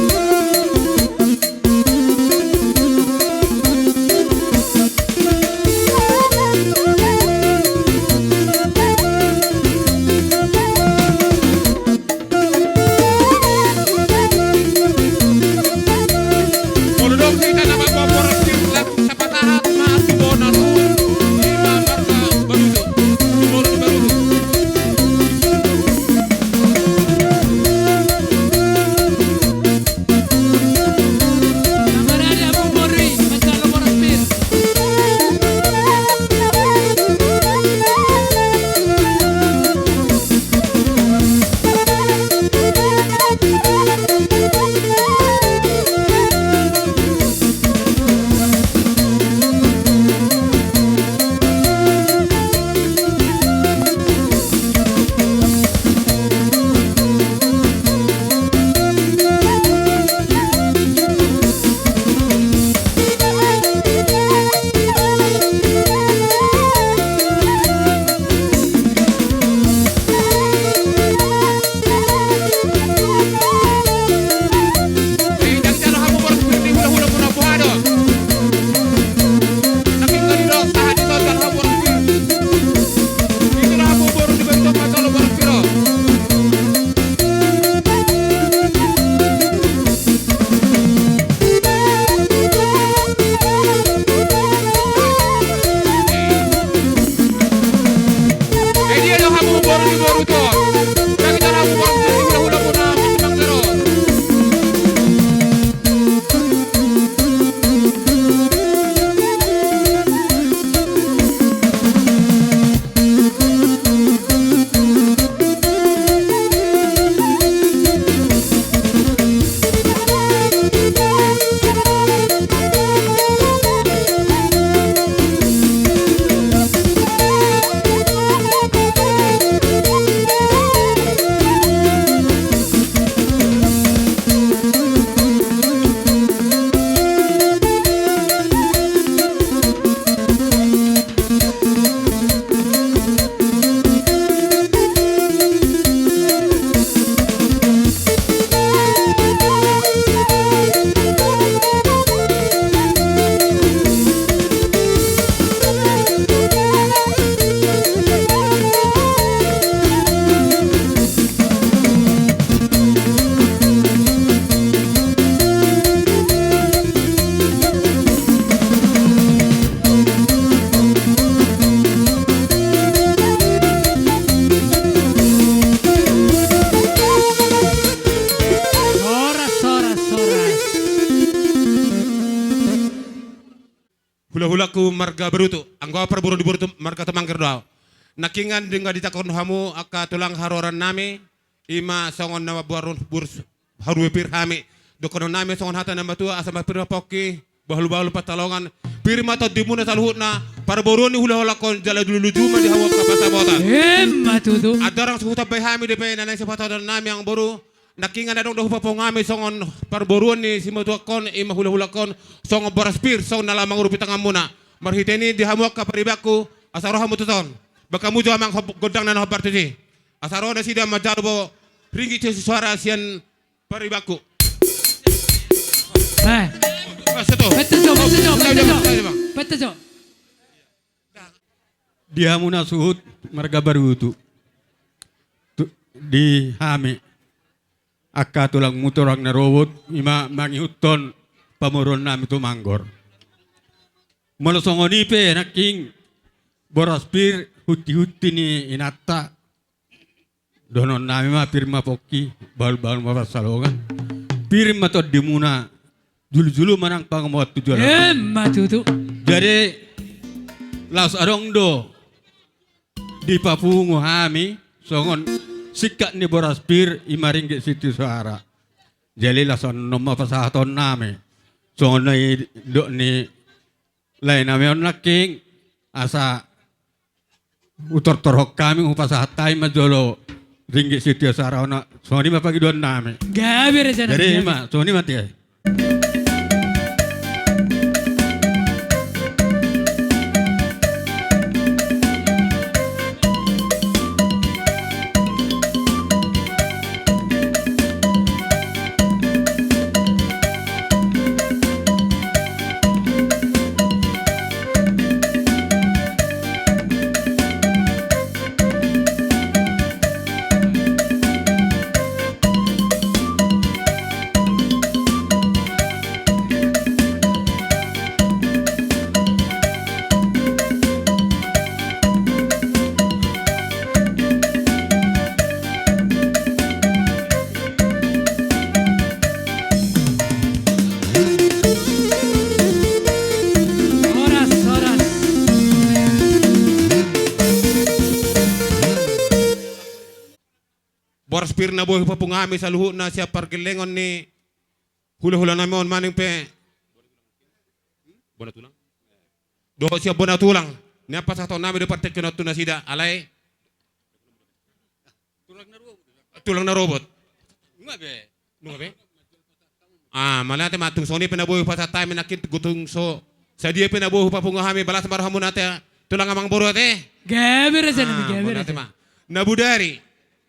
Hulahulangku marga Barutu, anggo au parboruon ni boru tu marga Tumangger do au. Nangkingan denggan ditangkon hamu angka tulang haroranami, ima songon na mamboan boru haruepir hami. Dohononnami songon hata ni natuatua, asa ma pir ma pongki, bahulbahul pansalongan. Pir ma tondimuna saluhutna, parboruon ni hulahulangkon jala lujuluju ma di hamu angka pansamotan. Emma tutu. Andorang so hutambai hami dope na naeng sipasahatonnami amangboru, nangkingan adong do hupapungu hami songon parboruon ni simatuangkon, ima hulahulangkon, songon boras pir, songon na laho mangurupi tanganmuna. Marhite ni i di hamu angka paribanku, asa ro hamu tuson. Bahen hamu jo amang gondang na hombar tusi. Asa ro nasida manjalo ringgit sitio soara sian paribanku. Eh. Betul jo, betul jo, betul jo. Betul jo. Di hamu na suhut marga Barutu. Di hami angka tulangmu tulang na robot, ima mangihuthon pamoruonnami Tumangger. Molo songon i pe nangkin boras pir, huntihunti ni inanta, dohononnami ma pir ma pongki, bahulbahul ma pansalongan. Pir ma tondimuna, julujulu ma nang pangomoan tu joloan. Emma tutu. Jadi laos adong do dipapungu hami songon singkat ni boras pir, ima ringgit sitio soara. Jadi laos annon ma pasahatonnami. Songon na nidok ni laenami on nangkin, asa hutortorhon hami, hupasahat hami ma jolo ringgit sitio soara on, songon i ma pangidoannami. Gabe rajanami. Jadi ima songon i ma, ate. Horas, horas. Boras pir na boi hupapungu hami saluhutna sian pargellengon ni hulahulanami on, maning pe bona tulang. Dohot sian bona tulang. Nian pasahatonnami do partingkian on tu nasida, alai tulang na robot. Nunga be. Nunga be. Ah, mauliate ma, tung songon i pe na boi hupasahat hami nangkin, tung so sadia pe na boi hupapungu hami, balas ma rohamuna ate, tulang amangboru ate. Gabe rajanami, gabe rajanami. Mauliate ma. Nabodari,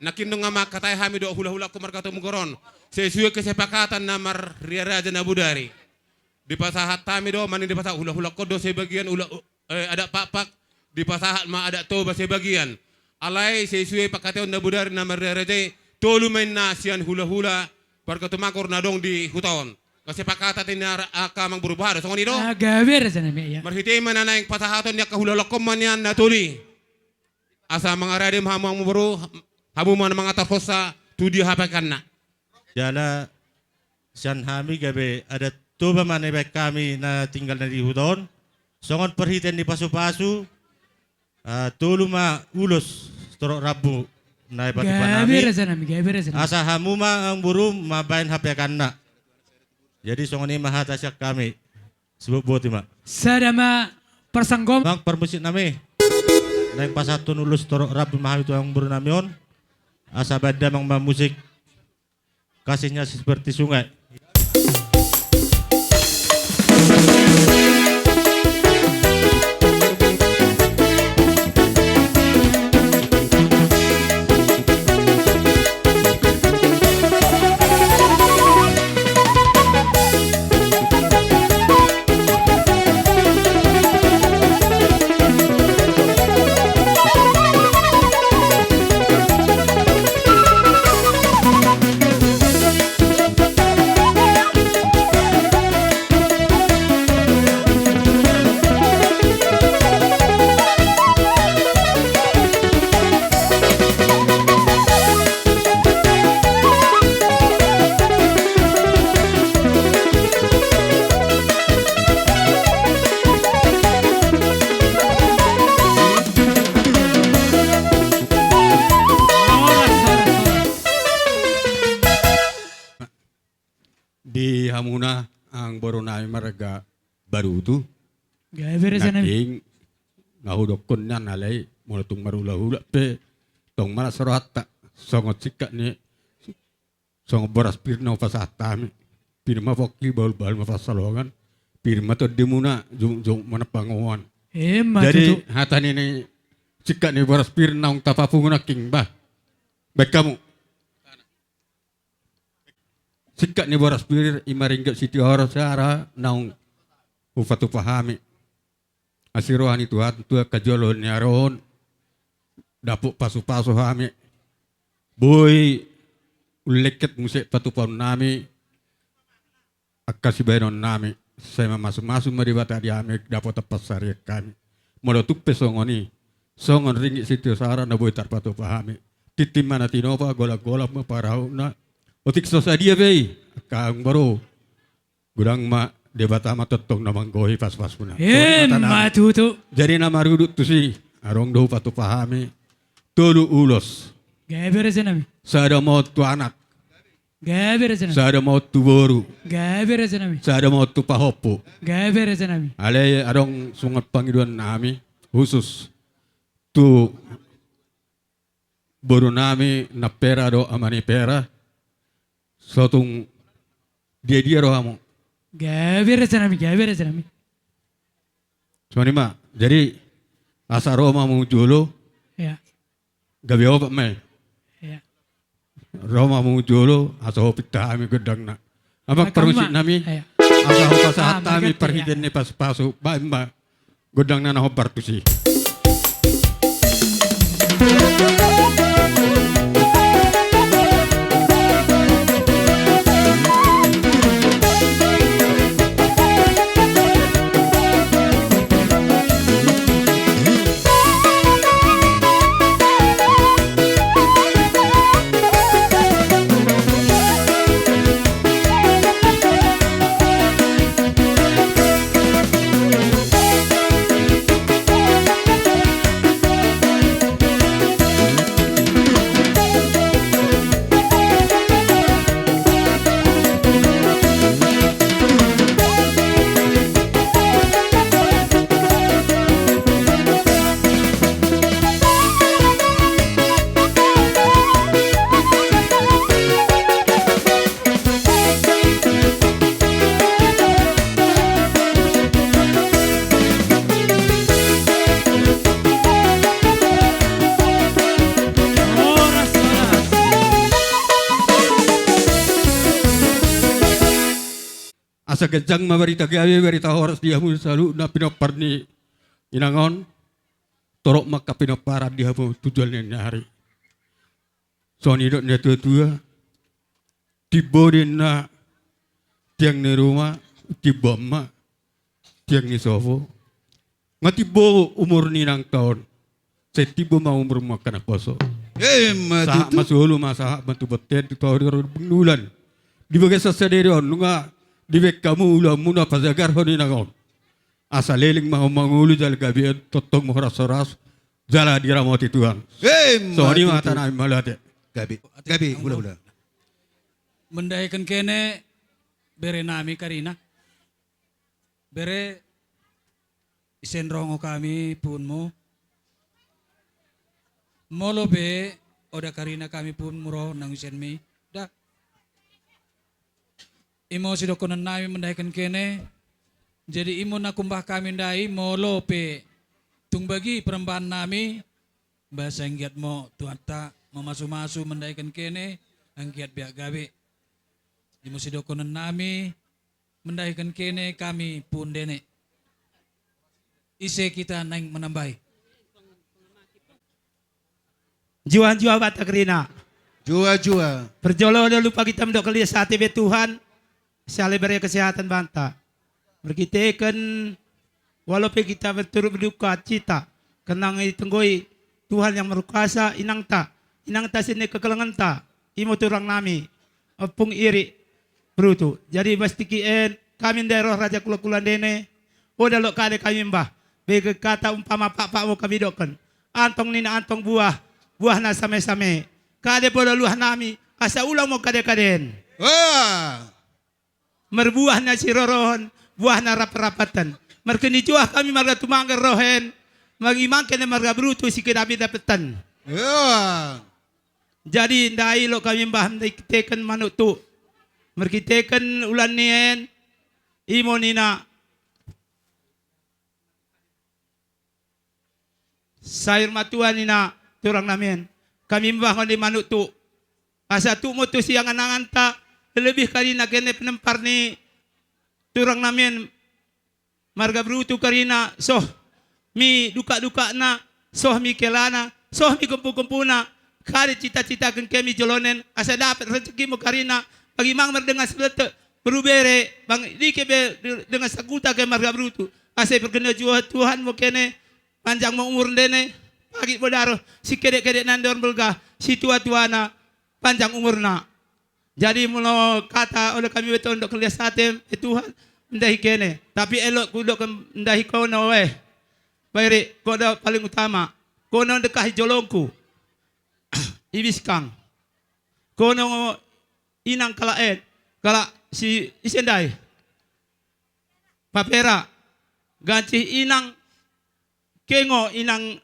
nangkin nunga mangkatai hami dohot hulahulangku marga Tumangger on sesuai kesepakatan na marria raja nabodari. Dipasahat hami do, maning dipasahat hulahulangkon do sebagian ula, eh, adat Pakpak, dipasahat ma adat Toba sebagian. Alai sesuai pangkataion nabodari na marria raja i, tolu ma inna sian hulahula marga Tumangger na adong di huta on. Kesepakatan ni angka amangboru, boha do, songon i do? Ah, gabe rajanami, ia. Marhite i ma na naeng pasahaton ni angka hulahulangkon ma nian na tolu i. Asa mangarade ma hamu amangboru, hamu ma na mangantarhonsa tu dia hapeakanna. Jala sian hami gabe adat Toba ma na dibaen hami na tinggal na di huta on. Songon parhitean ni pasupasu, ah, tolu ma ulos torop rambu na dipatupa nami. Gabe rajanami, gabe rajanami. Asa hamu ma amangboru mambaen hapeakanna. Jadi songon i ma hata sian hami. Sibuk boti ma. Sada ma parsanggoman. Amang parmusiknami, naeng pasahathon ulos torop rambu ma hami tu amangborunami on. Asa baen damang ma musik Kasihnya Seperti Sungai. Di hamuna angka boru nami marga Barutu. Gabe raja nami. Nangkin na hudokkon nian alai molo tung marhulahula pe tong malas rohanta songon singkat ni songon boras pir na hupasahat hami. Pir ma pongki, bahulbahul ma pansalongan. Pir ma tondimuna, jumukjumuk ma na pangomoan. Emma tutu. Jadi hata ni singkat ni boras pir naung tapapungu nangkin bah. Baen hamu. Singkat ni boras pir i ma ringgit sitio hora sara naung hupatupa hami. Asi roha ni Tuhan tu angka jolo ni ari on dapot pasupasu hami. Boi ullengket muse patupaon nami angka sibahenon nami. Sai mamasumasu ma Debata di hami dapotan pansarian hami. Molo tung pe songon i songon ringgit sitio sara na boi tarpatupa hami. Tintin ma na tinopa, golanggolang ma pangarahutna. Otik so sadia pe i angka amang boru. Godang ma Debata ma tongtong na manggohi pasupasuna. Emma tutu. Jadi na marudut tusi adong do hupatupa hami tolu ulos. Gabe raja nami. Sada ma on tu anak. Gabe raja nami. Sada ma on tu boru. Gabe raja nami. Sada ma on tu pahompu. Gabe raja nami. Alai adong songon pangidoan nami khusus tu boru nami Nampera dohot Amanipera. Sotung diadia rohamu. Gabe raja nami, gabe raja nami. Songon i ma. Jadi asa ro ma hamu jolo. Ya. Gabe opat ma i. Ya. Ro ma hamu jolo asa hupinta hami gondangna. Amang parmusik nami. Ya. Asa hupasahat hami parhitean ni pasupasu. Baen ma gondangna na hombar tusi. Asa ganjang ma barita gabe, barita horas di hamu saluhutna pinompar ni inang on. Torop ma angka pinomparan di hamu tu joloan ni ari. Songon i didok ni natuatua. Timbo do ninna tiang ni ruma, timbo ma tiang ni sopo. Nga timbo umur ni inangta on, sai timbo ma umurmu angka naposo. Emma tutu. Sahat ma solu ma sahat ma tu bontean, tu toru, tu bulan. Di bagasan sadari on nunga dibaen hamu ulaonmuna pajagarhon inang on. Asa leleng ma hamu mangolu jala gabean tongtong ma horas-horas jala diramoti Tuhan. Emma tutu. Songon i ma hata nami, mauliate. Gabe, gabe, hula-hula. Mendahiken kene bere nami Karina. Bere, ise ndang ro hami puhunmu. Molo pe oda Karina hami puhunmu ro nang ise mi. Da. Imo sidokkonon nami mendahiken kene. Jadi imo na humbahas hami ndai, molo pe tung bagi persembahan nami, ba sai anggiat ma Tuhanta mamasu-masu mendahiken kene, anggiat biak gabe. Imo sidokkonon nami, mendahiken kene hami puhun Dene. Ise hita naeng menambahi. Jua-jua banta Karina. Jua-jua. Parjolo do lupa hita mandok kalias ate be Tuhan. Sai ale bere kesehatan banta. Marhitehon walaupun hita berturut berduka cita, karena nunga ditonggoi Tuhan yang berkuasa inangta, inangta sian kekelengenta, imo tulang nami, Ompung Iri Brutu. Jadi pasti ki en, hami ndai ro Raja Kula-kula Dene, oda lot kade hami mbah, bege hata umpama pakpakmu hami dokhon. Antong ni na antong buah, buahna same-same. Kade pola luah nami, asa ulang ma kade-kadeen. Wah. marbuah na sirorohon, buah na rap-rapathon. Marhite ni juah hami marga Tumangger ro hena, bagi ma hami marga Brutu sikedapi-dapitan. Iya. Jadi ndai olo hami mbah marhitehon manuk tu, marhitehon ulaon ni en, imo nina saur matua nina turangnami en. Hami mbah on di manuk tu, asa tuk ma tu siangan-anganta, lebih karina kene penempar ni turangnami en marga Brutu karina, soh mi dukak-dukakna, soh mi helana, soh mi gompu-gompuna, kade cita-cita hami joloan on, asa dapot rezeki ma karina, bagi ma hami mardengan sibeltek, beru bere, bang dike be dengan sahuta hami marga Brutu, asa diparhite ni juah Tuhan ma kene, panjang ma umur ndene, pagi bodaro, sikedek-kedekna andor bolga, situa-tuana, panjang umurna. Jadi molo hata olo hami be tondok lias ate, eh Tuhan, mendahi kene. Tapi elok hudok mendahi kono, eh. Bairi, kono paling utama. Kono dengkahi jolongku. Ibiskang. Kono inang kalak en. Kalak si ise ndai. Papera. Ganci inang kengo inang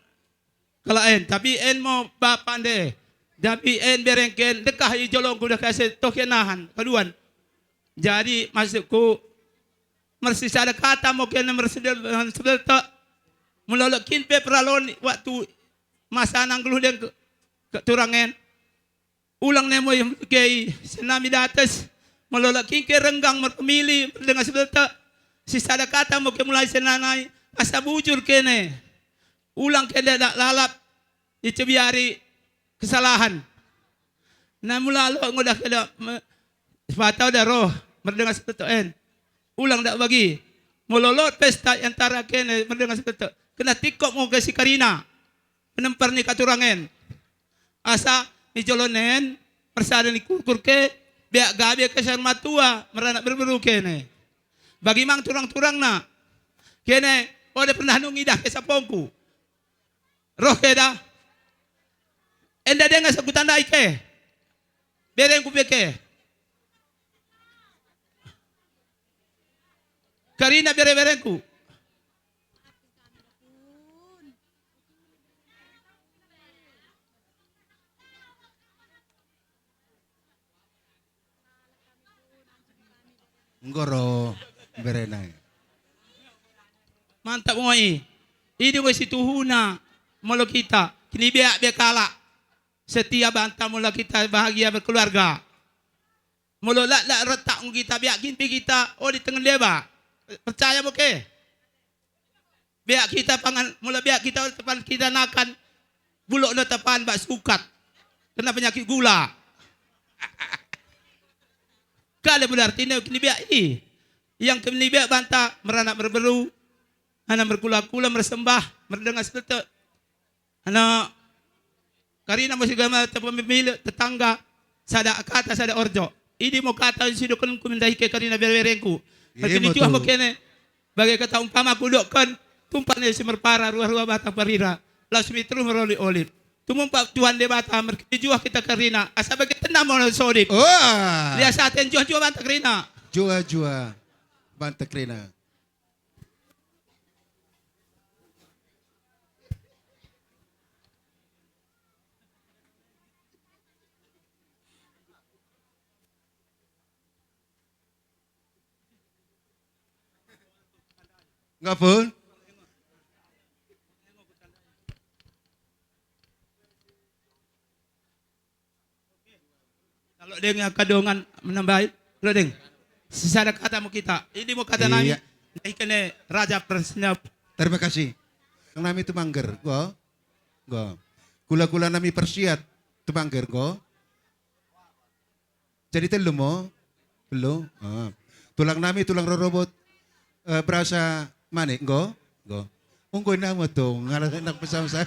kalak en, tapi en ma bapa nde, tapi en berengken dengkahi jolongku dengkahi ase toke nahan kaduan. Jadi maksudku marsisada hata ma kene marsidel sibeltek. Molo olo hami pe peralon waktu masa nang gulu deng ke, ke turang en. Ulang ne mo i hami ke i, sian nami dates, molo olo hami ke renggang marpamili, mardengan sibeltek, sisada hata ma ke mulai sian nami, asa bujur kene. Ulang ke nda lalap, dicebiari kesalahan. Na molo olo ngo da ke da, me, sipata da ro, mardengan sibeltek en. Ulang da bagi, molo olo pesta antara kene, mardengan sibeltek. Kena tingkop ma ke si karina. Penempar ni haturangen. Asa, ni jolo nen, marsada ni kurkur ke, beak gabe ke saur matua, maranak berberu kene. Bagi ma turang-turangna. Kene, ode pernah nunga idah ke sapongku. Roh ke da. Enda denga sahuta ndai ke. Berengku pe ke. Karina bere-berengku. Nggo ro berena i. Mantap ma i. Idi ma situhuna molo hita, hinibeak be halak. Setia banta molo hita bahagia berkeluarga. Molo lak, lak retak hita beak hita, oh, di tengen deba. Percaya ma ke? Beak hita pangan, molo beak hita, tepan hita nakan, bulok do tapan bak sukat. Kena penyakit gula. Kale berarti ne hinibeak i. Yang hinibeak banta maranak marberu, anak markula-kula, marsembah, mardenga sibeltek. Anak karina ma sigama tapamili tetangga, sada hata, sada orjo. Idi ma hata sidohononku mendahi ke karina bere-berengku. Marhite ni juah ma kene. Bagai hata umpama hudokhon, tumpak ni si merpara, rua-rua batang parira, laos mi terus marolip-olip. Tumompa Tuhan Debata, marhite ni juah hita karina. Asa bagai tenang ma na sodip. Wah. Lias ate, juah-juah banta karina. Juah-juah banta karina. Ngapun? Kalau deng angka dongan menambai, lo deng. Sisada hata ma hita. Ini ma hata nami. Iya. Ndai kene raja persiap. Terima kasih. Nang nami Tumangger, go. Go. Kula-kula nami persiap Tumangger, go. Jadi tolu ma? Tolu. Ah. Tulang nami, tulang rorobot, eh, berasa manik, nggo? Nggo. Unggo ina ma tong, ala enak pesam sa.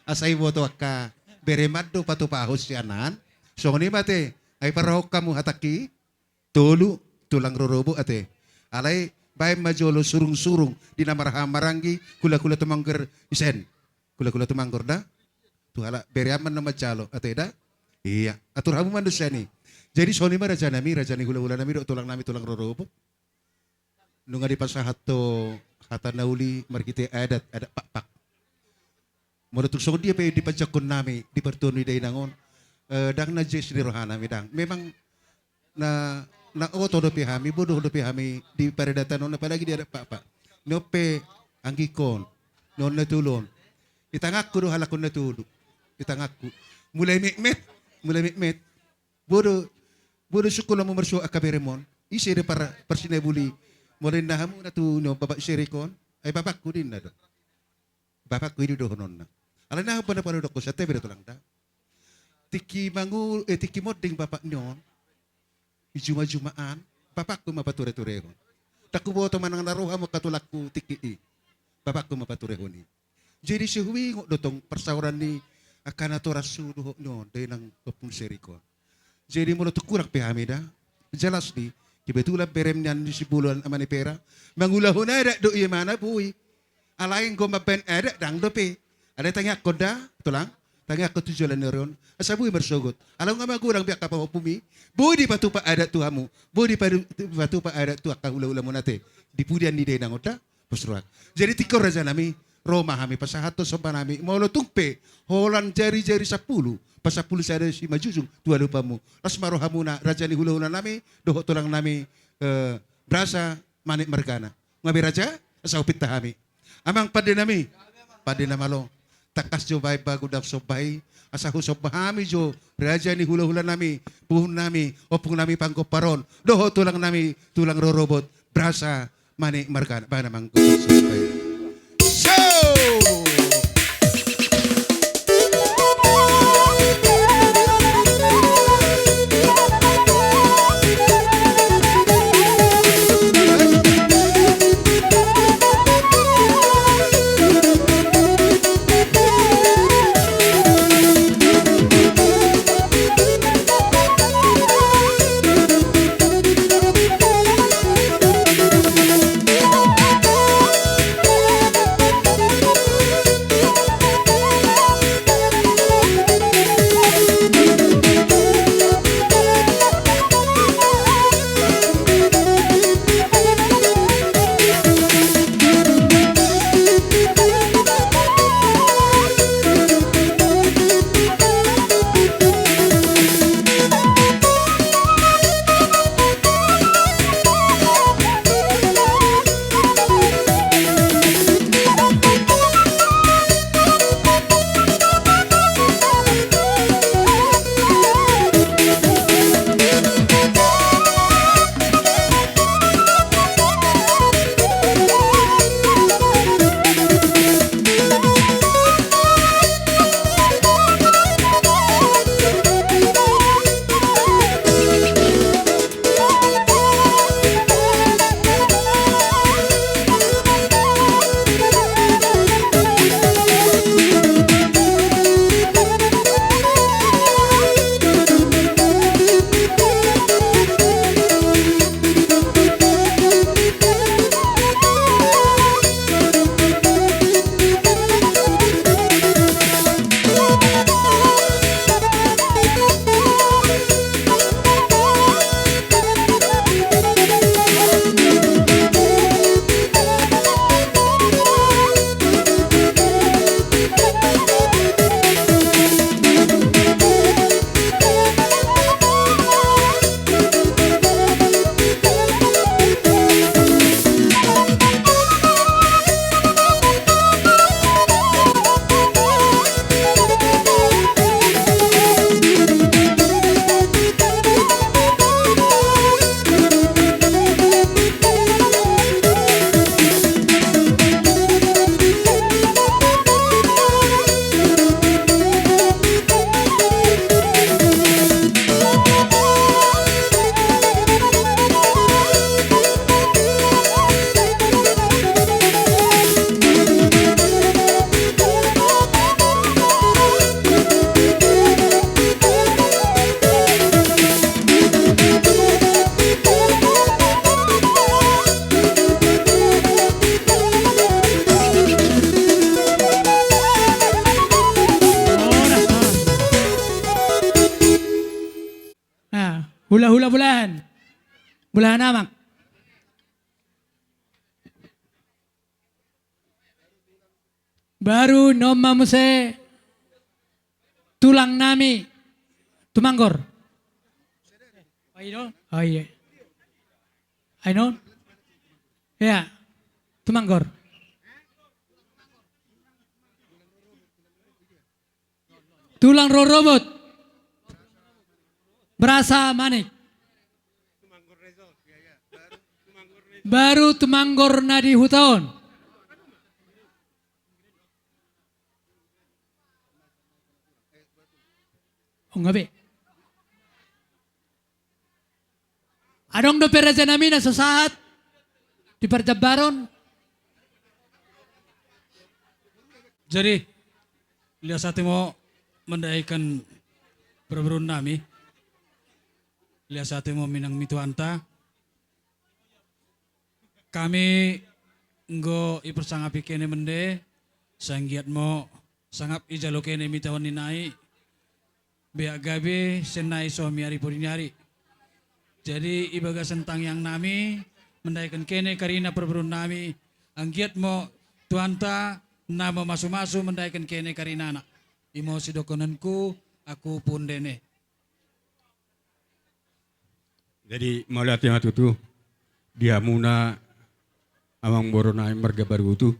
Asa iboto angka bere mandok patupahon sian an. Songon i ma ate, ai parrohahon hamu hatangki. Tolu, tulang rorobot ate. Alai baen ma jolo surung-surung di na marhaha maranggi, kula-kula Tumangger isen. Kula-kula Tumangger da. Tu halak bere amang na manjalo, ate da? Iya. Atur hamu ma do sian i. Jadi songon i ma rajanami, raja ni hulahulanami dohot tulangnami, tulang rorobot. Nunga dipasahat tu hata na uli marhite adat, adat Pakpak. Molo tung songon dia pe dipanjangkonnami di partuon ni dainang on, eh, ndang na jes ni rohanami, ndang. Memang na, na oto dope hami, bodoh dope hami di paradatan on, apalagi di adat Pakpak. Ni on pe anggingkon, ni on na tolu on. Di tanganku do halak on na tolu. Di tanganku. Mulai metmet, mulai metmet. Bodo, bodo sungkun hamu marsuo angka berem on. Ise do par-, parsinabuli. Molo ninna hamu na tu ni on bapak Serikon. Ai bapakku ninna do. Bapakku i do dohononna. Alai na hambana pala dokkon, santabi do tulang da. Tingki mangu-, eh, tingki monding bapak ni on. Di juma-jumaan, bapakku ma patureturehon. Ndang huboto manang na ro hamu angka tulangku tingki i. Bapakku ma paturehon i. Jadi sai huingot do tong parsaoran ni angka natorashu dohot ni on, dainang ompung Serikon. Jadi molo tung hurang pe hami da, jelas di, kebetulan berem nian di Sibulan Amanipera, mangulahon adat do ia, mana boi. Alai anggo mambaen adat ndang dope. Alai tangiangkon da, tulang, tangiangkon tu joloan ni ari on. Asa boi marsogot. Alai nunga magodang be angka pahompumi. Boi dipatupa adat tu hamu. Boi dipadu-, dipatupa adat tu angka hulahulamuna ate. Di pudian ni dainang on da, pos rohangku. Jadi tingki on rajanami, ro ma hami pasahathon sombanami. Molo tung pe holan jarijari sampulu, pasampulu sada simanjujung tu adopanmu. Las ma rohamuna raja ni hulahulanami, dohot tulangnami, eh, Brasa Manik margana. Nunga be raja, asa hupinta hami. Amang pandenami, pande na malo. Tangkas jo baen bagu dang somba i, asa husomba hami jo raja ni hulahulanami, puhunnami, ompungnami panggompar on, dohot tulangnami, tulang rorobot, Brasa Manik margana, baen amang gompar somba i. So! Hulahula Bulahan. Bulahan Amak. Baru on ma muse tulang nami Tumanggor. Aino? Oh, iya. Aino? Ya. Tumanggor. Tulang rorobot. Brasa Manik. Baru Tumanggor na di huta on. Ong abe. Adong dope raja nami na so sahat di parjambaron. Jadi, lias hatimu mandaikan parboruon nami. Lias hatimu minang mi Tuhanta. Hami anggo diparsangapi kene mende, sai anggiat ma sangap dijalo kene mitahon ni nai, beak gabe sian nai sohom i ari pudi ni ari. Jadi di bagasan tangiang nami, mandaikan kene karina parboruon nami, anggiat ma Tuhanta na mamasumasu mandaikan kene karinana. I ma sidohononku, ahu Pundene. Jadi mauliate ma tutu di hamuna amangboru nami marga Barutu,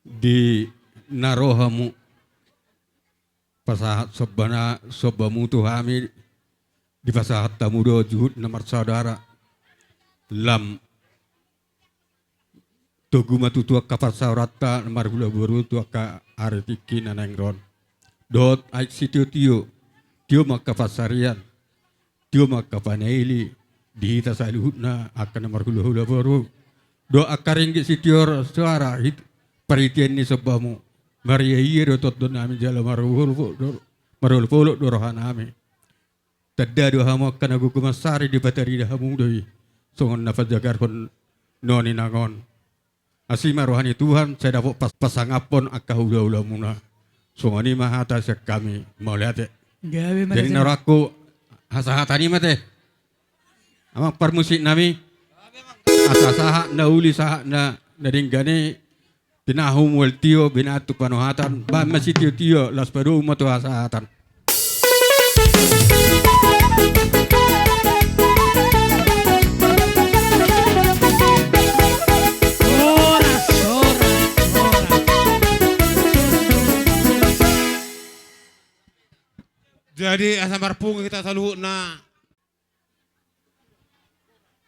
di na ro hamu pasahat sombana, sombamu tu hami, dipasahat hamu do juhut na marsaudara. Lam togu ma tutu angka parsaoranta na marhulahula boru tu angka ari tingki na naeng ro on. Dohot aek sitiotio, tio ma angka pansarian, tio ma angka panaili, di hita saluhutna angka na marhulahula boru. Dohot angka ringgit sitio soara, hit-, parhitean ni sombamu. Mariaia do tondon nami jala marolopolop do, marolopolop do roha nami. Tanda do hamu angka na gogo mansari, dipatarida hamu do i songon na pajagarhon noni na on. Asi ma roha ni Tuhan, sai dapot pas-, pasangaphon angka hulahulamuna. Songon i ma hata sian hami, mauliate. Gabe ma. Jadi raja na rohangku, hasahatan i ma te. Amang parmusik nami, asa sahat na uli, sahat na, na denggan i, tinahu mual tio, binatu panohatan, baen ma sitiotio, laos padomu ma tu hasahatan. Horas, horas, horas. Jadi asa marpungu hita saluhutna.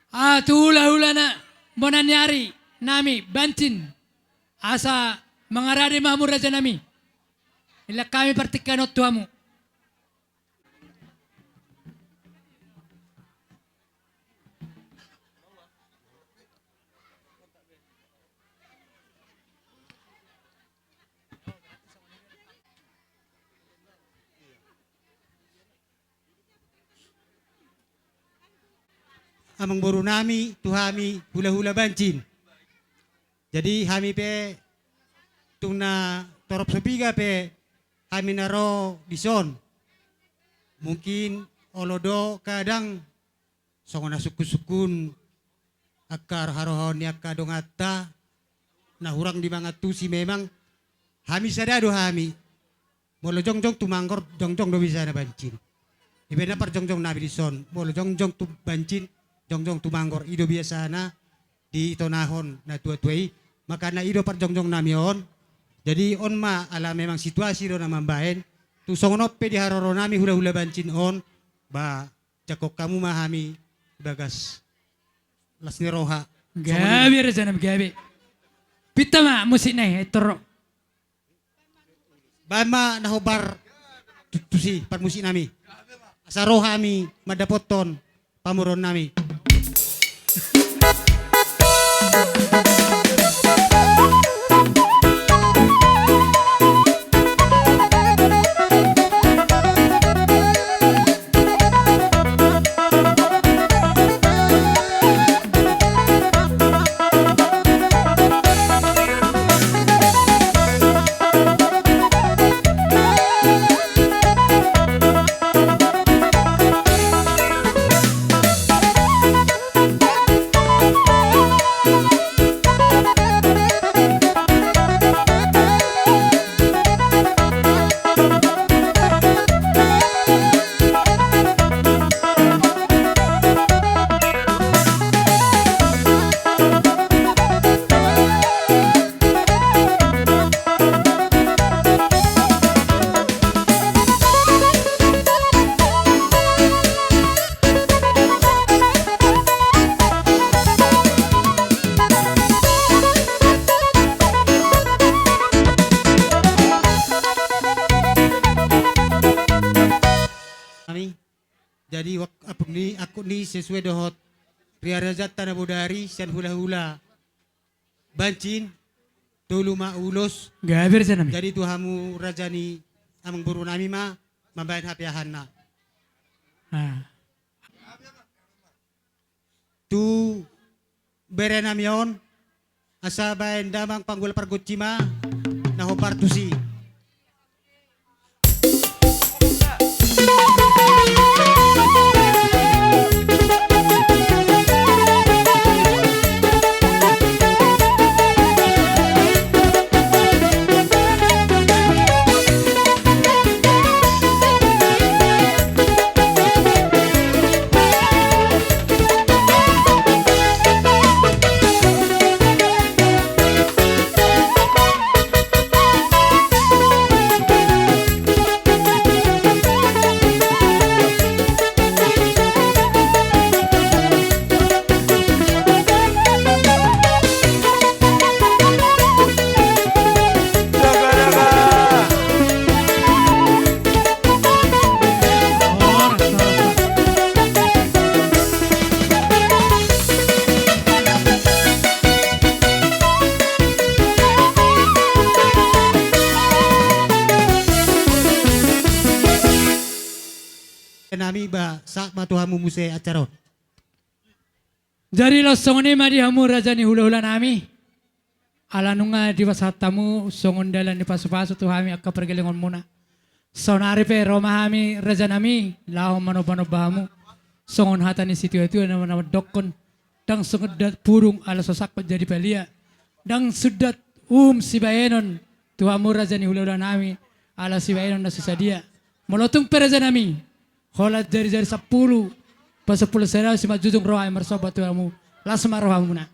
Ah, tu hulahula na bona ni ari nami, Bancin. Asa mangarade ma hamu raja nami. Ilak hami partingkian on tu hamu. Amangboru nami, tu hami hulahula Bancin. Jadi hami pe tung na torop so piga pe hami na ro dison. Mungkin olo do kadang songon na sungkunsungkun angka harohaon ni angka donganta na hurang di mangantusi memang. Hami sada do hami. Molo jongjong Tumanggor, jongjong do biasana Bancin. Ibaen na parjongjong nami dison. Molo jongjong tu Bancin, jongjong Tumanggor. I do biasana ditonahon na tuatua i. Makana i do parjongjong nami on. Jadi on ma ala memang situasi do na mambaen. Tung songon on pe di haroro nami hulahula Bancin on. Ba, jangkon hamu ma hami bagas las ni roha. Songon i ma. Gabe raja nami, gabe. Pinta ma musik na i, Toro. Baen ma na hombar tu-, tusi parmusik nami. Asa ro hami mandapothon pamoruon nami. Jadi wak-, apung ni, angkup ni sesuai dohot riwayat raja Tanah Bodari sian hulahula Bancin, tolu ma ulos. Gabe raja nami. Jadi tu hamu raja ni amangboru nami ma mambahen hapeahanna. Ah. Tu bere nami on, asa baen damang pangula pargonsi ma na hombar tusi. Nami ba, sahat ma tu hamu muse acara on. Jadi laos songon i ma di hamu raja ni hulahula nami. Ala nunga dipasahat hamu songon dalan ni pasupasu tu hami angka pargellengonmuna. Saonari pe ro ma hami raja nami laho manombanomba hamu. Songon hata ni situatua na mandokkon, ndang sundat pudung ala so sangkot jadi palia. Ndang sundat uhum sibahenon tu hamu raja ni hulahula nami ala sibahenon na so sadia. Molo tung pe raja nami holan jarijari sampulu, pasampulu sada simanjujung roha i marsomba tu hamu. Las ma rohamuna.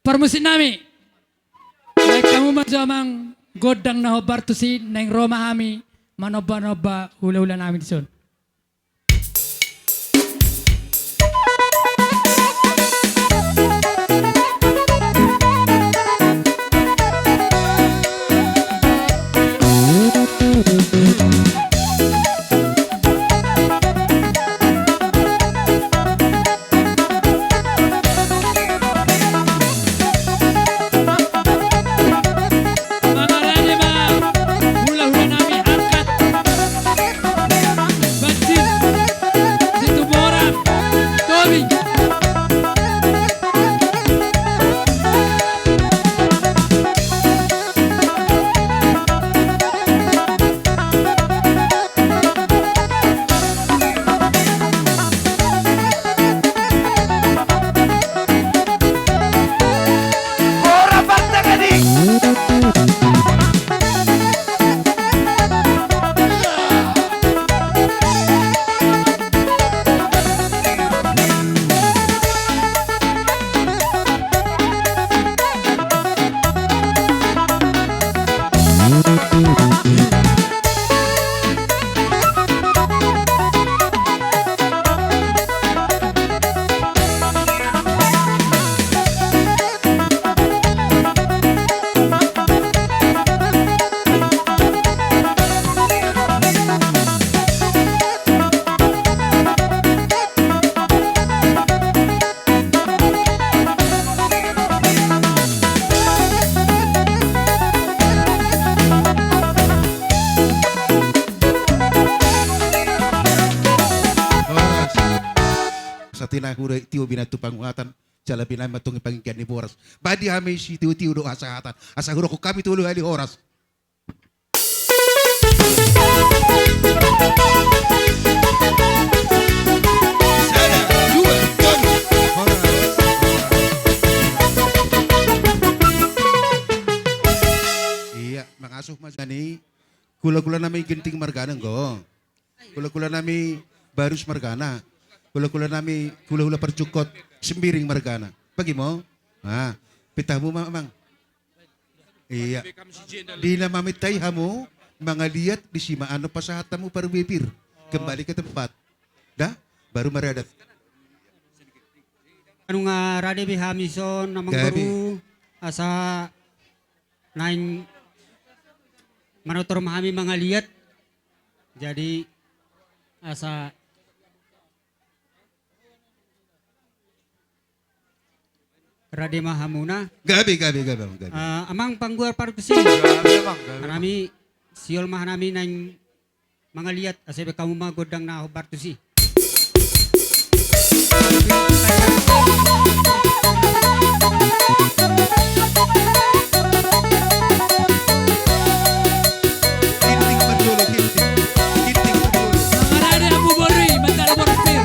Parmusik nami, baen hamu ma jo amang gondang na hombar tusi, naeng ro ma hami manombanomba hulahula nami dison. Mangarade ma hulahula nami angkat. Bancin, Situmorang, Tobing. Horas. Sahatna hurang tio binantu panguhatan, jala binahen ma tong i pangingkian ni boras. Baen di hami sitiotio dohot hasahatan, asa hudok hami tolu hali horas. Sada, dua, tolu. Horas. Ia, mangasuh ma jani. Hulahula nami Ginting margana, anggo. Hulahula nami Barus margana. Hulahula nami, hulahula parjukot Sembiring margana. Bagi mo? Ah, pitah hamu ma, amang. Ia. Di na maminta i hamu mangaliat, disi ma annon pasahat hamu parbue pir. Kembali ke tempat. Da, baru maradat. Nunga rade be hami son, amangboru, asa naeng manortor ma hami mangaliat. Jadi asa Rade ma hamuna. Gabe, gabe, gabe, gabe. Ah, amang panggual partusi. Gabe, amang, gabe, amang. Hanami, sihol ma hanami naeng mangaliat, asa baen hamu ma gondang na hombar tusi. Ginting parjolo, ginting. Ginting parjolo. Mangarade Abu Bori, Mandala Borstir.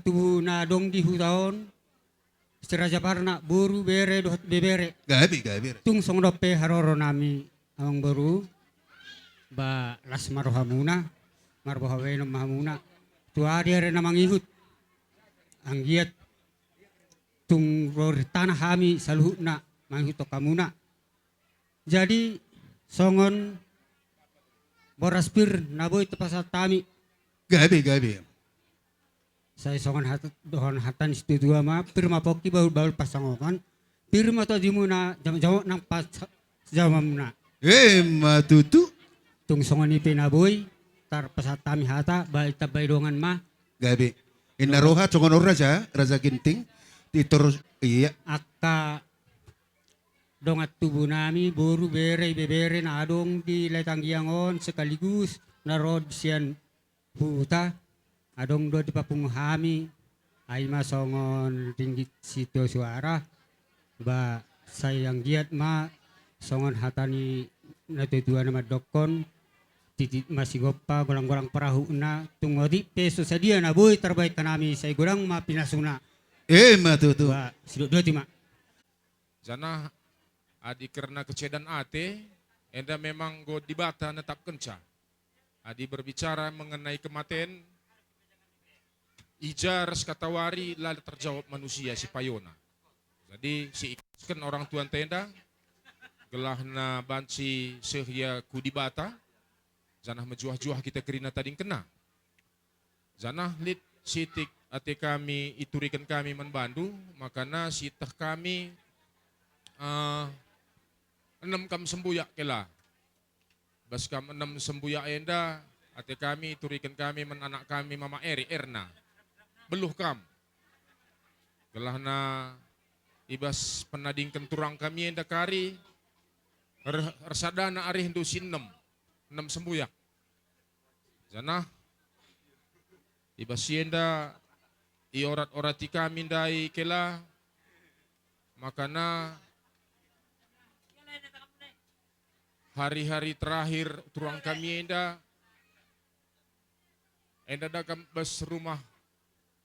tubu na adong di huta on, si Raja Parna, boru, bere dohot ibebere. Gabe, gabe. Tung songon on pe haroronami, amangboru, ba las ma rohamuna, marboha baenon ma hamuna tu ari-ari na mangihut. Anggiat tung ro di tano hami saluhutna mangihuthon hamuna. Jadi songon boras pir na boi tapasahat hami. Gabe, gabe. Sai songon hat-, dohonon hata ni situatua ma, pir ma pongki, bahulbahul pansangongan, pir ma tojimuna, jamot-jamot nang pas-, jamamuna. Emma tutu. Tung songon i pe na boi tarpasahat hami hata, baen tambai dongan ma. Gabe. Inna roha, songon on Raja, Raja Ginting. Titor, iya. Angka dongan tubunami, boru, bere, ibebere na adong di Lae Tanggiang on, sekaligus na ro sian huta, adong do dipapungu hami, ai ma songon ringgit sitio suara, ba sai anggiat ma songon hata ni natuatua na mandokkon, titi ma sigompa, golanggolang parahutna, tung otik pe so sadia na boi tarbaen hami, sai godang ma pinasuna. Emma tutu. Ba sidok doti ma. Janah adi kerna kesedan ate, enda memang do Debata netapkensa. Adi berbicara mengenai kematian, ija ras katawari la terjawab manusia sipayona. Jadi siikhlasken orang tuanta enda, gelah na banci setia tu Debata, janah mejuah-juah hita kerina tadingkenna. Janah lit sitik ate kami ituriken kami manbandu, makana sitah kami, eh, enem kam sembuyak kela. Bas kam enem sembuyak enda, ate kami ituriken kami man anak kami Mama Eri Erna. Beluh kam. Gelah na ibas penadingken turang kami enda kari, er-, ersadana ari hindu si enem, enem sembuyak. Janah ibas i enda iorat-orati kami ndai kela, makana hari-hari terakhir turang kami enda, enda da kam bas rumah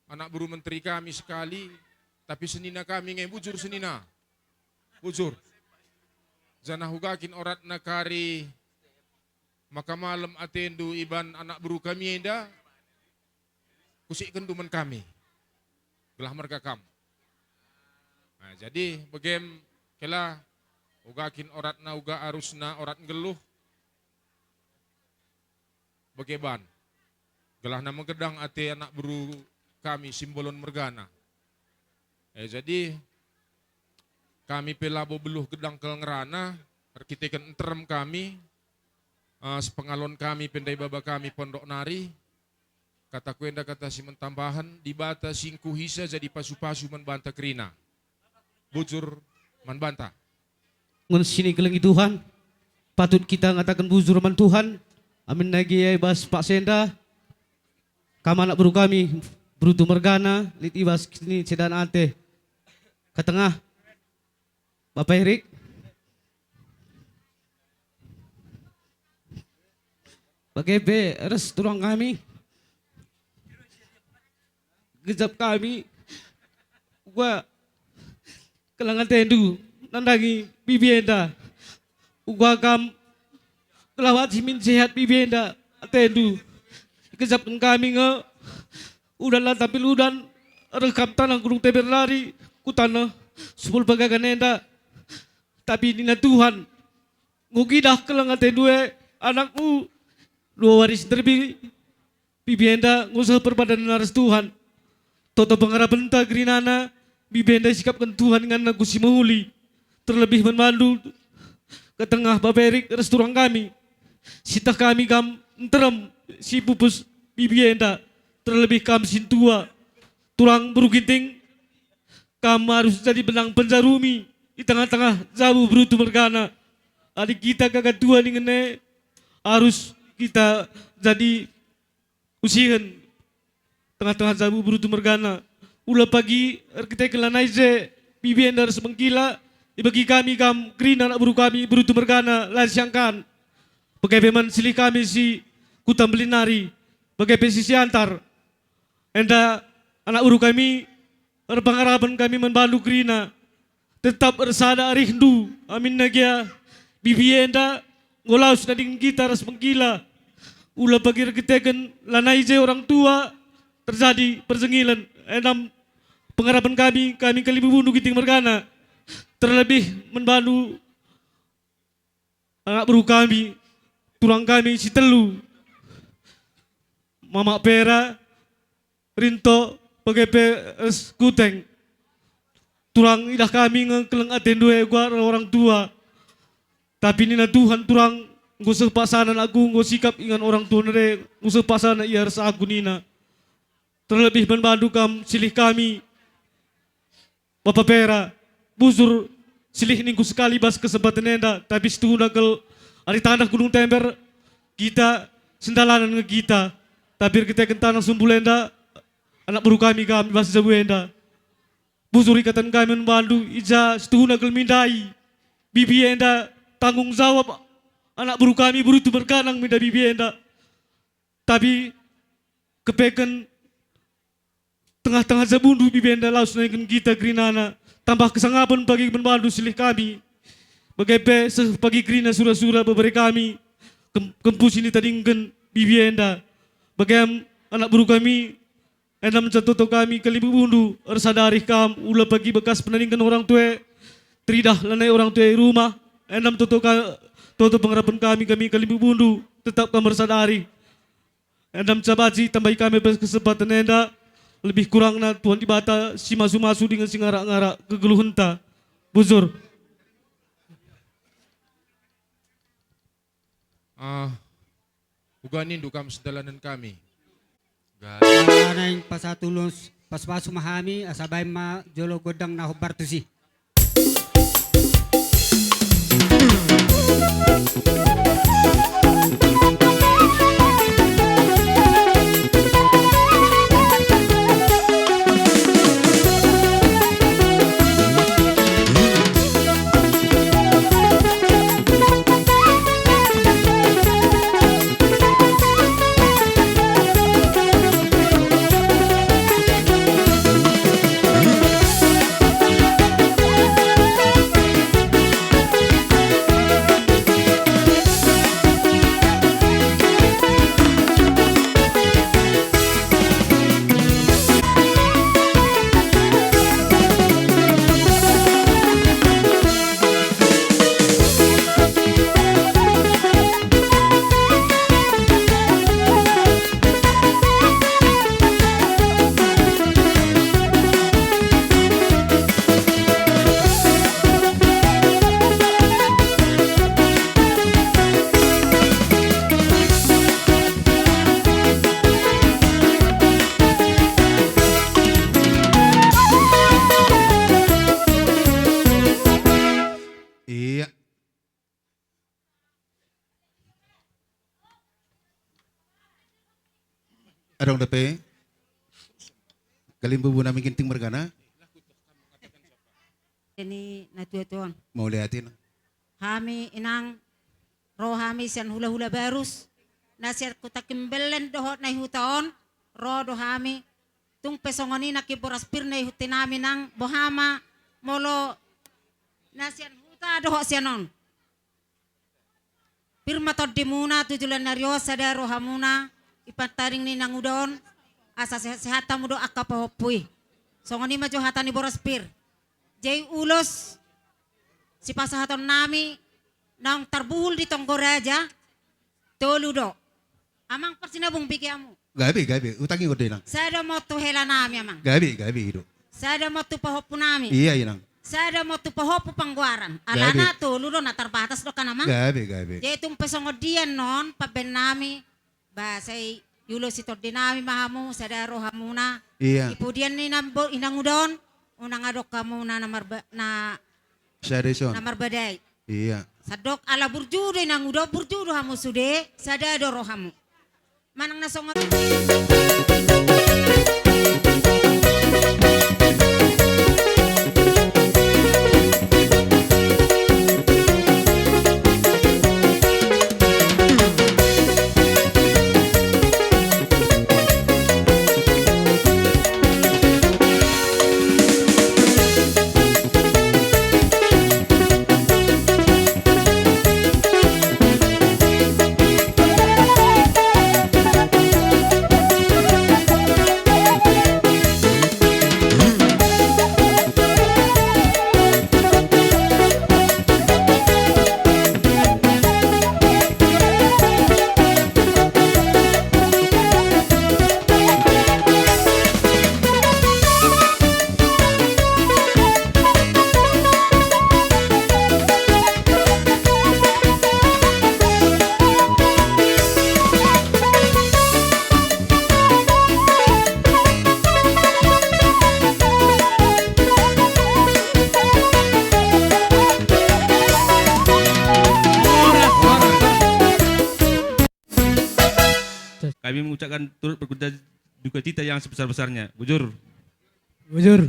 anak boru menteri kami sekali, tapi senina kami nge bujur senina. Bujur. Janah hugakin oratna kari makamalem atendu iban anak boru kami enda, kusikkendu man kami. Gelah marga kam. Nah, jadi begem kela hugakin oratna uga arusna orat nggeluh. Begeban. Gelah na mangedang ate anak boru kami Simbolon mergana. Eh, jadi kami pe labo beluh gedang kela ngerana, erkiteken nterem kami, eh, sepengalon kami, pendai baba kami pondok nari, kata kuenda kata simantambahan, Debata singkuhisa jadi pasu-pasu manbanta kerina. Bujur manbanta. Ngon sini kelengi Tuhan, patut kita ngatakan bujur man Tuhan, amin nagi ai bas pak senda, kam anak boru kami, Brutu mergana, lit ibas ni sedan ate. Katengah. Bapak Erik. Bagai pe res turang kami. Gejap kami. Gua kelangan tendu. Nandangi bibi enda. Gua kam. Kelawat simin sehat bibi enda. Tendu. Gejap kami nge. Udan lah tampil udan. Rekam tanah gunung teber lari. Kutana. Sepul bagagan enda. Tapi nina Tuhan. Ngugidah kelangan tendu e anakmu dua waris terbi bibi enda ngusaha perbadan naras Tuhan. Toto pengarapenta gerinana bibi enda sikapkan Tuhan ngan naku simahuli. Terlebih manbandu ke tengah baberik res turang kami. Sitah kami kam nterem sipupus bibi enda terlebih kam sintua turang beruginting. Kam harus jadi benang penjarumi di tengah-tengah jabu berutu mergana. Adik kita gagat dua ning ne harus kita jadi usihen tengah-tengah jabu berutu mergana. Ula pagi erkite kela naise bibi enda res mengkila ibagi kami kam grina anak beru kami berutu mergana lahir siangkan. Pegepe man silih kami si kutam belinari pegepe si siantar. Enda anak boru kami, marpangarapan kami manbalu gurina. Tetap ersada arihndu, amin na gia bibi enda, ngolaus na dingin gita ras menggila. Ula pagi ergeteken lanai je orang tua, terjadi perjengilan. Endam pangarapan kami, kami Kalimbubundu Ginting Mergana. Terlebih manbalu anak boru kami, tulang kami sitolu. Mamak Pera, Rinto, Pagepe, es Guteng. Tulang idah kami nge keleng atendu e gua orang tua. Tapi nina Tuhan tulang, nggo sepaksana agu, nggo sikap ingan orang tua nere, nggo sepaksana ia rasa agu nina. Terlebih manbalu kam silih kami. Bapa Pera, bujur silih ningku sekali bas kesempatan enda, tapi situhuna kal ari tanah gunung tember, gita sendalanan nge gita, tapi ergeteken tanah sumbul enda, anak boru kami kami bas jabu enda. Bujur ikatan kami manbalu, ija situhuna kal mindai, bibi enda tanggung jawab, anak boru kami boru tu berkanang minda bibi enda. Tapi kepeken tengah-tengah jabundu bibi enda laos naikon gita gerinana, tambah kesangapan pagi manbalu silih kami. Bagai pe seh pagi gerina sura-sura babare kami, kem-, kempusi ni tadinggen bibi enda. Bagai am anak boru kami, endam jatoto kami Kalimbubundu, ersadari kam, ula pagi bekas penadinggen orang tue, teridah lanai orang tue i rumah, endam toto ka-, toto pangarapan kami, kami Kalimbubundu, tetap kam ersadari. Endam cabaci tambahi kami bas kesempatan enda, lebih kurangna Tuhan Debata simasu-masu dengan singarak-ngarak kegeluhenta. Bujur. Ah, uga nindu kam sendalanan kami. Naeng pasahat ulos pasu-pasu ma hami, asa baen ma jolo gondang na hombar tusi. Iya. Adong dope Kalimbubu nami Ginting mergana. Ini na tua-tua on. Mauliate. Hami inang, ro hami sian hula-hula Barus, na sian Huta Kimbellen dohot na i huta on, ro do hami. Tung pe songon i nangkin boras pir na i huta nami nang, boha ma molo na sian huta dohot sian on. Pir ma tondimuna tu joloan ni ari on, sada rohamuna, i pantaring ni inanguda on, asa sehat-sehat hamu dohot angka pahompu i. Songon i ma jo hata ni boras pir. Jadi ulos sipasahaton nami naung tarbuhul di tonggo raja, tolu do. Amang Parsinabung, bege hamu. Gabe, gabe. Utangi gode, inang. Sada ma tu hela nami, amang. Gabe, gabe, ido. Sada ma tu pahompu nami. Iya, inang. Sada ma tu pahompu panggoaran. Gabe. Alana tolu do, na tarbatas do kan, amang. Gabe, gabe. Jadi tung pe songon dia non pambaen nami, ba sai ulosi tondi nami ma hamu, sada rohamuna. Iya. Di pudian ni inang bo-, inanguda on, unang adong hamuna na marba-, na Sada ison. Na marbadai. Iya. Sandok ala burju do inanguda on, burju do hamu sude, sada do rohamu. Manang na songon mengucapkan turut berduka cita yang sebesar-besarnya. Bujur. Bujur.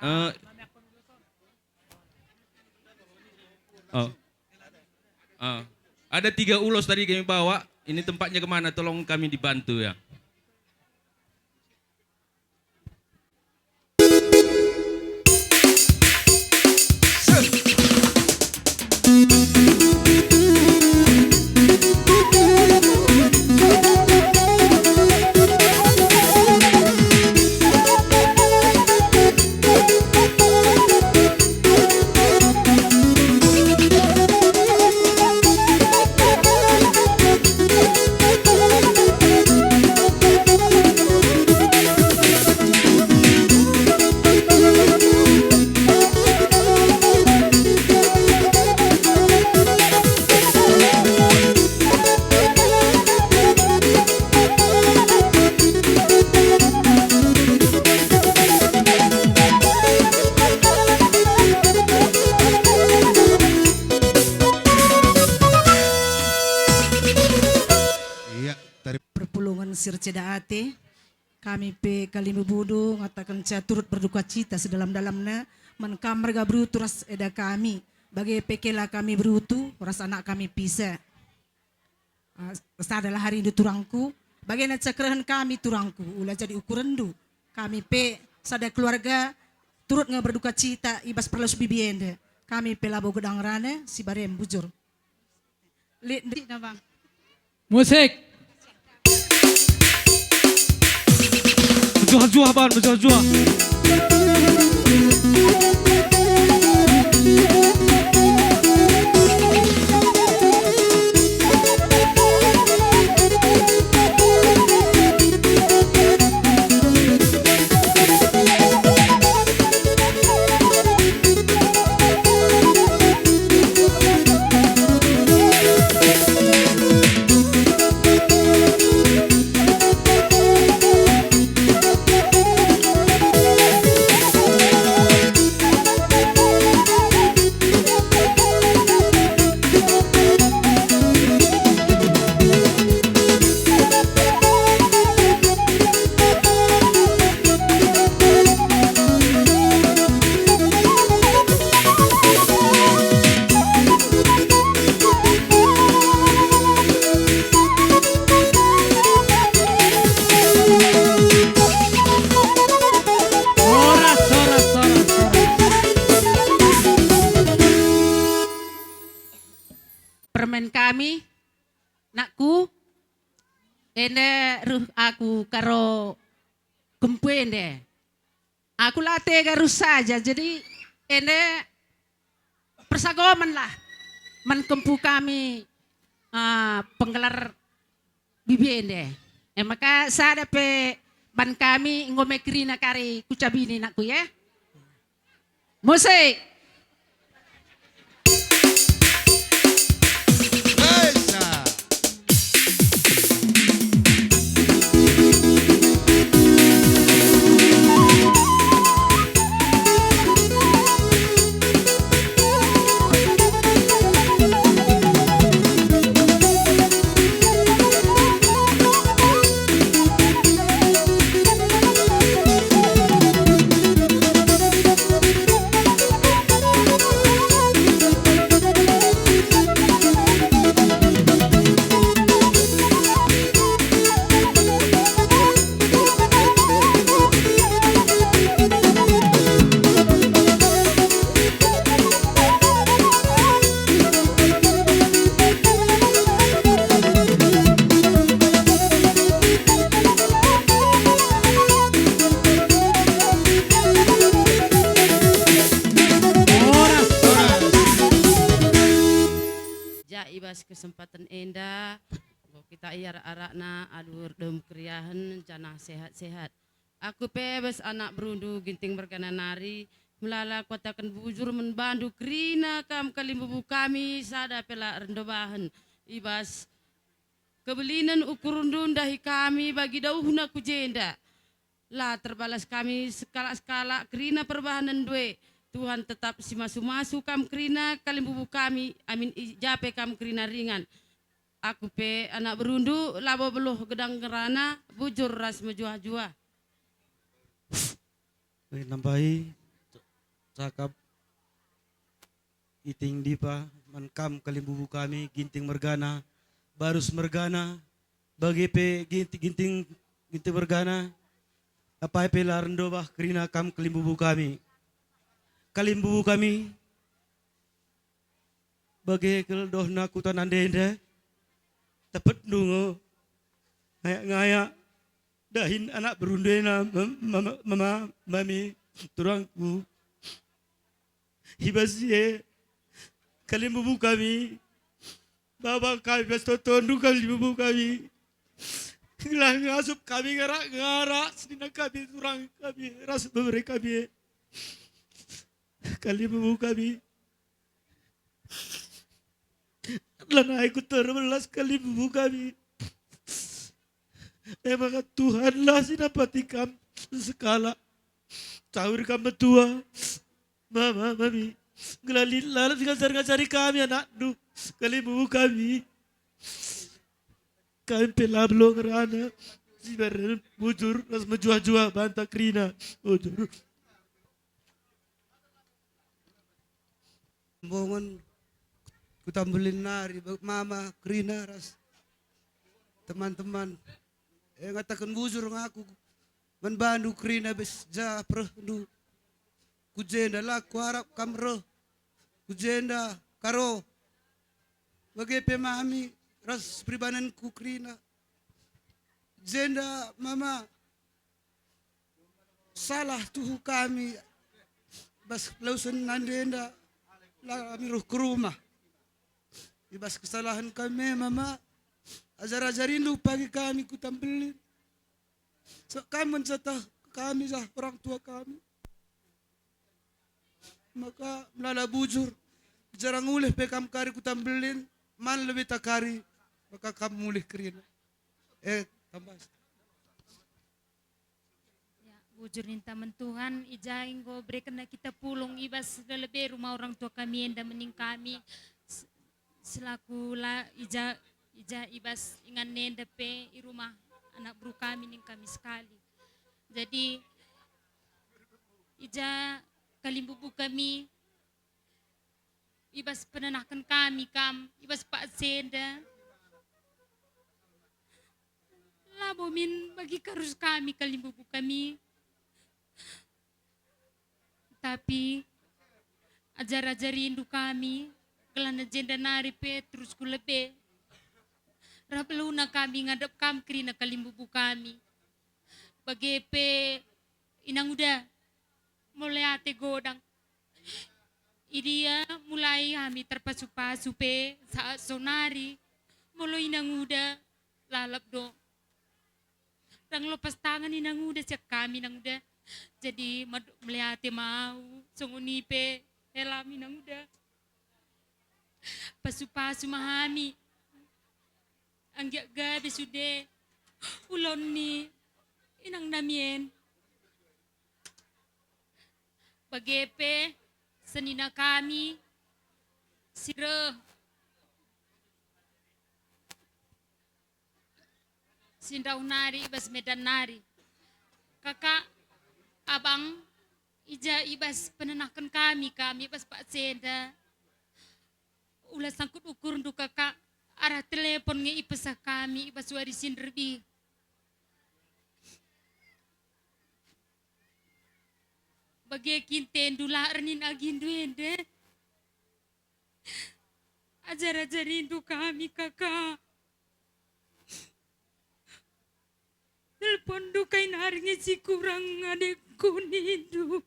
Eh, oh. Ah. Ada tiga ulos tadi kami bawa. Ini tempatnya kemana? Tolong kami dibantu ya. Iya, tari- Perpulungan Sirceda Ate, kami pe Kalimbubu do ngatakan sa turut berduka cita sedalam-dalamna, manang marga Brutu ras eda kami, bage pe hela kami Brutu, ras anak kami Pisa. Ah, sada lah ari do turangku, bage na cakerahan kami turangku, ula jadi ukuran do. Kami pe sada keluarga turut nga berduka cita ibas parlaos bibienda. Kami pe Labu Godang Rana, Sibarem, bujur. Lit di na bang. Musik. Juah-juah bang, juah-juah. Horas, horas, horas, horas. Permen kami, nakku, ende ruh aku karo kempu ende. Aku la tega ruh saja, jadi ende persagoman lah. Mangkempu kami, ah, penggelar bibiende. Eh, maka sada pe ban kami nggo me kerina kari kucabini nakku ya. Musik. Horas, horas. Ja, ibas kesempatan enda, hita i arak-arakna, aluhur dom keriahen, janah sehat-sehat. Aku pe bas anak berundu Ginting mergana nari, melala kuatakan bujur mambahen tu kerina kam kalimbubu kami sada pe la rendobahen. ibas kebelinan ukur ndundahi kami bagi dauhna ku jenda. La terbalas kami sekalak-sekalak kerina perbahanan due. Tuhan tetap simasu-masu kam kerina kalimbubu kami, amin ijape kam kerina ringan. Aku pe anak berundu labo beloh gedang ngerana, bujur ras mejuah-juah. Baik, nambahi cakap iting dipa man kam kalimbubu kami ginting mergana, barus mergana, bage pe ginti-, ginting, ginting mergana, apai pe laran dobah kerina kam kalimbubu kami. Kalimbubu kami, bage kal dohna kuta nandenda, tapet dungo, ngayak-ngayak, dahin anak berundena mam-, mama, mama, mami, turangku. Ibas ie, kalimbubu kami, baba kami, ibas tontondu kalimbubu kami. Gelah ngasup kami ngarak-ngarak, senina kami, turang kami, ras bebere kami. Kalimbubu kami. Lanai ku terbelas kalimbubu kami. Emang Tuhan lah sinapati kam sekalak. Caur kam metua. Mama, mami. Gelalit lalat dengan sari ngajari kami anakdu. Kalimbubu kami. Kami pe lablo ngerana. Sibar bujur, ras mejuah-juah banta kerina. Bujur. Bongon kuta Mbulen nari, ba-, mama, kerina, ras teman-teman. Eh, ngatakan bujur nga aku man bandu kerina bes ja preh ndu. Ku jenda lah, ku arap kam roh. Ku jenda karo. Bage pe mami, ras pribanan ku kerina. Jenda mama. Salah tuhu kami, ibas lauson nandenda, la kami roh ke rumah. Ibas kesalahan kami, mama, ajar-ajar indu pagi kami kuta Mbulen. So, kami mansatah kami jah orang tua kami. Maka melala bujur, jarang ulih pe kam kari kuta Mbulen, man lebih takari, maka kam mulih kerina. Eh, tambah. Ya, bujur ninta man Tuhan, ija inggo bereken na kita pulung ibas lelebe rumah orang tua kami enda mening kami s-, selaku la ija, ija ibas ingan nenda pe i rumah anak beru kami ning kami sekali. Jadi ija kalimbubu kami ibas penenahken kami kam, ibas pansenda. Labo min bagi karus kami kalimbubu kami. Tapi ajar-ajar indu kami, gelah na jenda nari pe terus ku lebe. Rap luna kami ngadap kam kerina kalimbubu kami. Bage pe inang uda, mauliate godang. Idia mulai hami tarpasu-pasu pe saat sonari, molo inang uda lalap do. Ndang lopas tangan inang uda sian hami inang uda. Jadi mad-, mauliate ma au, songon i pe hela hami inang uda. Pasu-pasu ma hami. Anggiat gabe sude ulaon ni inang nami en. Bage pe senina kami sireh sindaoh nari ibas Medan nari. Kakak, abang, ija ibas penenahken kami, kami ibas pansenda. Ula sangkut ukur ndu kakak, arah telepon nge ipesah kami ibas wari sinderbi. Bage kinte ndu laer nin agi ndu ende. Ajar-ajar indu kami kakak. Telepon ndu kain arnge sikurang adekku nindu.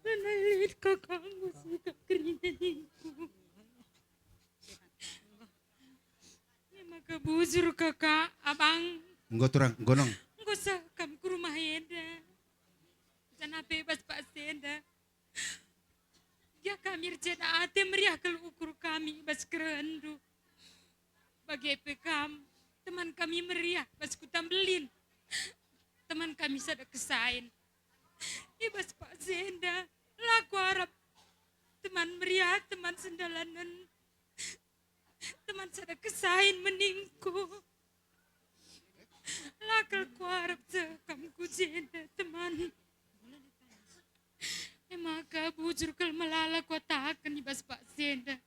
Nana elit kakakmu si kakrine ningku. Ia maka bujur kakak, abang. Enggo turang, gonong. Enggo sah kam ke rumah enda. Jana bebas pansenda. Ia kami Ercena Ate meriahkon ukur kami i bas kerendu. Bage pe kam, teman kami meriah bas Kuta Mbelin. Teman kami sada kesain. I bas Pak Senda, laho huarap teman meriah, teman sendalanon. Teman sada kesain ma ningku. Laho huarap sekam Kujenda, teman. Emaka bujur kal malala kuatakan i bas Pak Senda.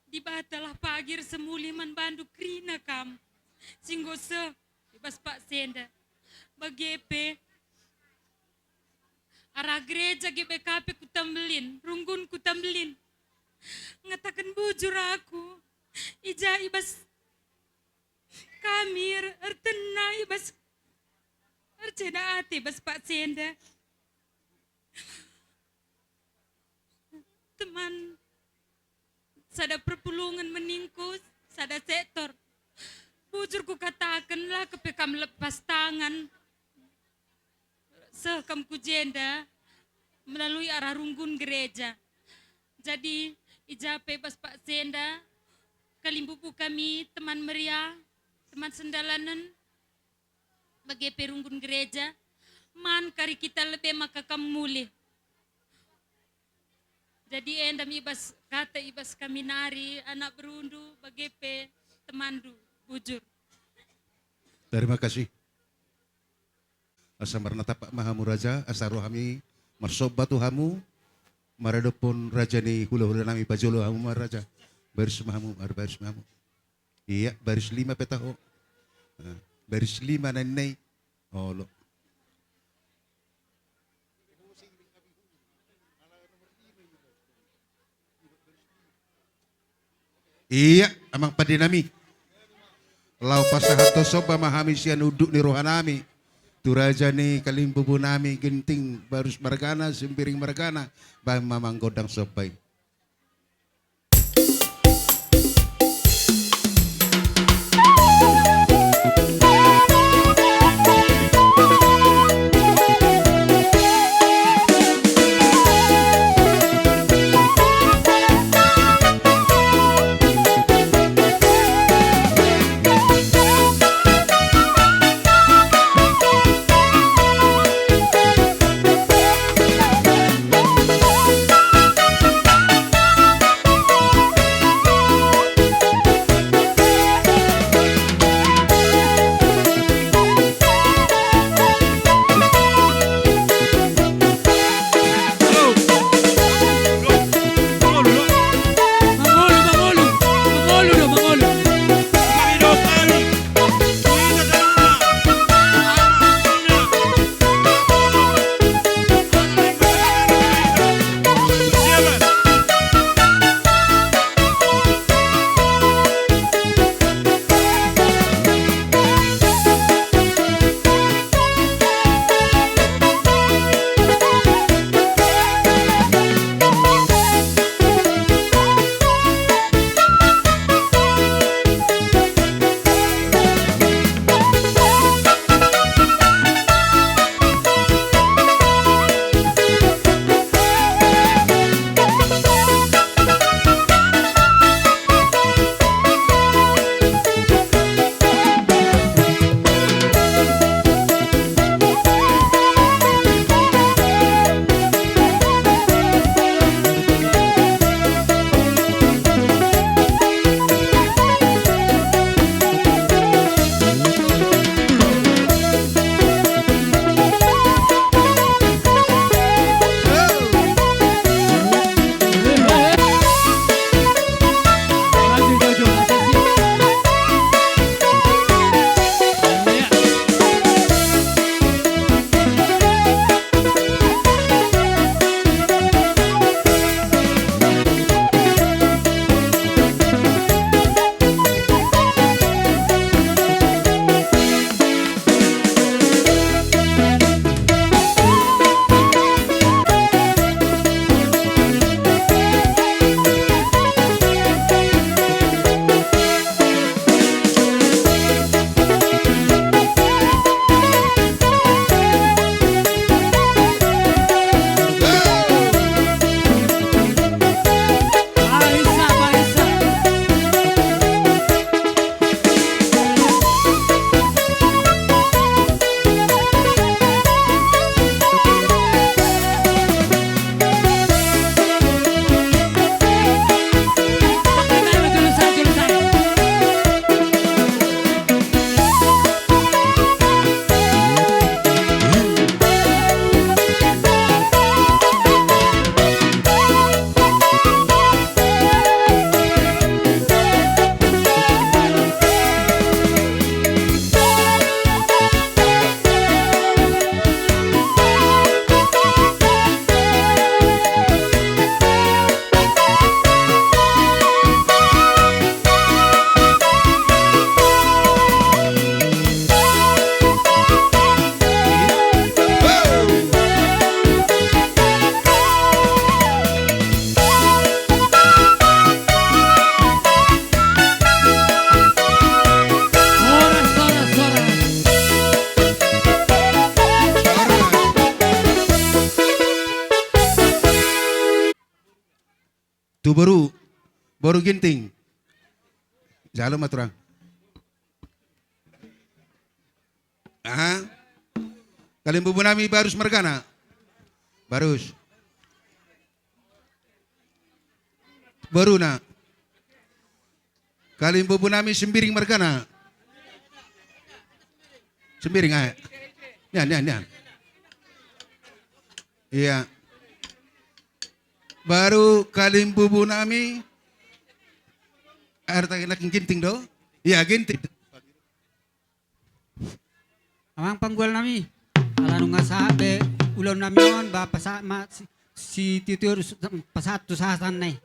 Debata lah pagir semuli manbandu kerina kam. Singgo se i bas Pak Senda. Bage pe arah gereja G B K P Kuta Mbelin, runggun Kuta Mbelin. Ngatakan bujur aku, ija i bas kami er-, Ercena i bas, Ercena Ate bas Pak Senda. Teman, sada perpulungan ma ningku, sada sektor. Bujur kukatakan, laho pe kam lepas tangan sekam Kujenda melalui arah runggun gereja. Jadi, ija pe bas Pak Senda, kalimbubu kami, teman meriah, teman sendalanon, bage pe runggun gereja, man kari kita lebe maka kam muli. Jadi enda ma i bas hata i bas kami nari anak berundu, bage pe temandu, bujur. Terima kasih. Asa marnatampak ma hamu raja, asa ro hami marsomba tu hamu, maradophon raja ni hulahula nami, pajolo hamu ma raja. Baris ma hamu, baris ma hamu. Ia, baris lima pe taho. Nah, baris lima na nian i. Olo. Ia, amang pande nami. Laho pasahathon somba ma hami sian unduk ni roha nami tu raja ni kalimbubu nami Ginting Barus margana, Simbiring margana, bahen ma amang gondang somba i. Tu boru, boru Ginting. Jalo ma turang. Aha. Kalimbubu nami Barus margana. Barus. Boruna. Kalimbubu nami Simbiring margana. Simbiring ae. Nian, nian, nian. Iya. Baru kalimbubu nami. Arta kena Ginting do. Iya, Ginting. Amang panggual nami. Ala nunga sahat be ulaon nami on ba pasahat ma si, si tio-tio pasahat tu sahatanna i.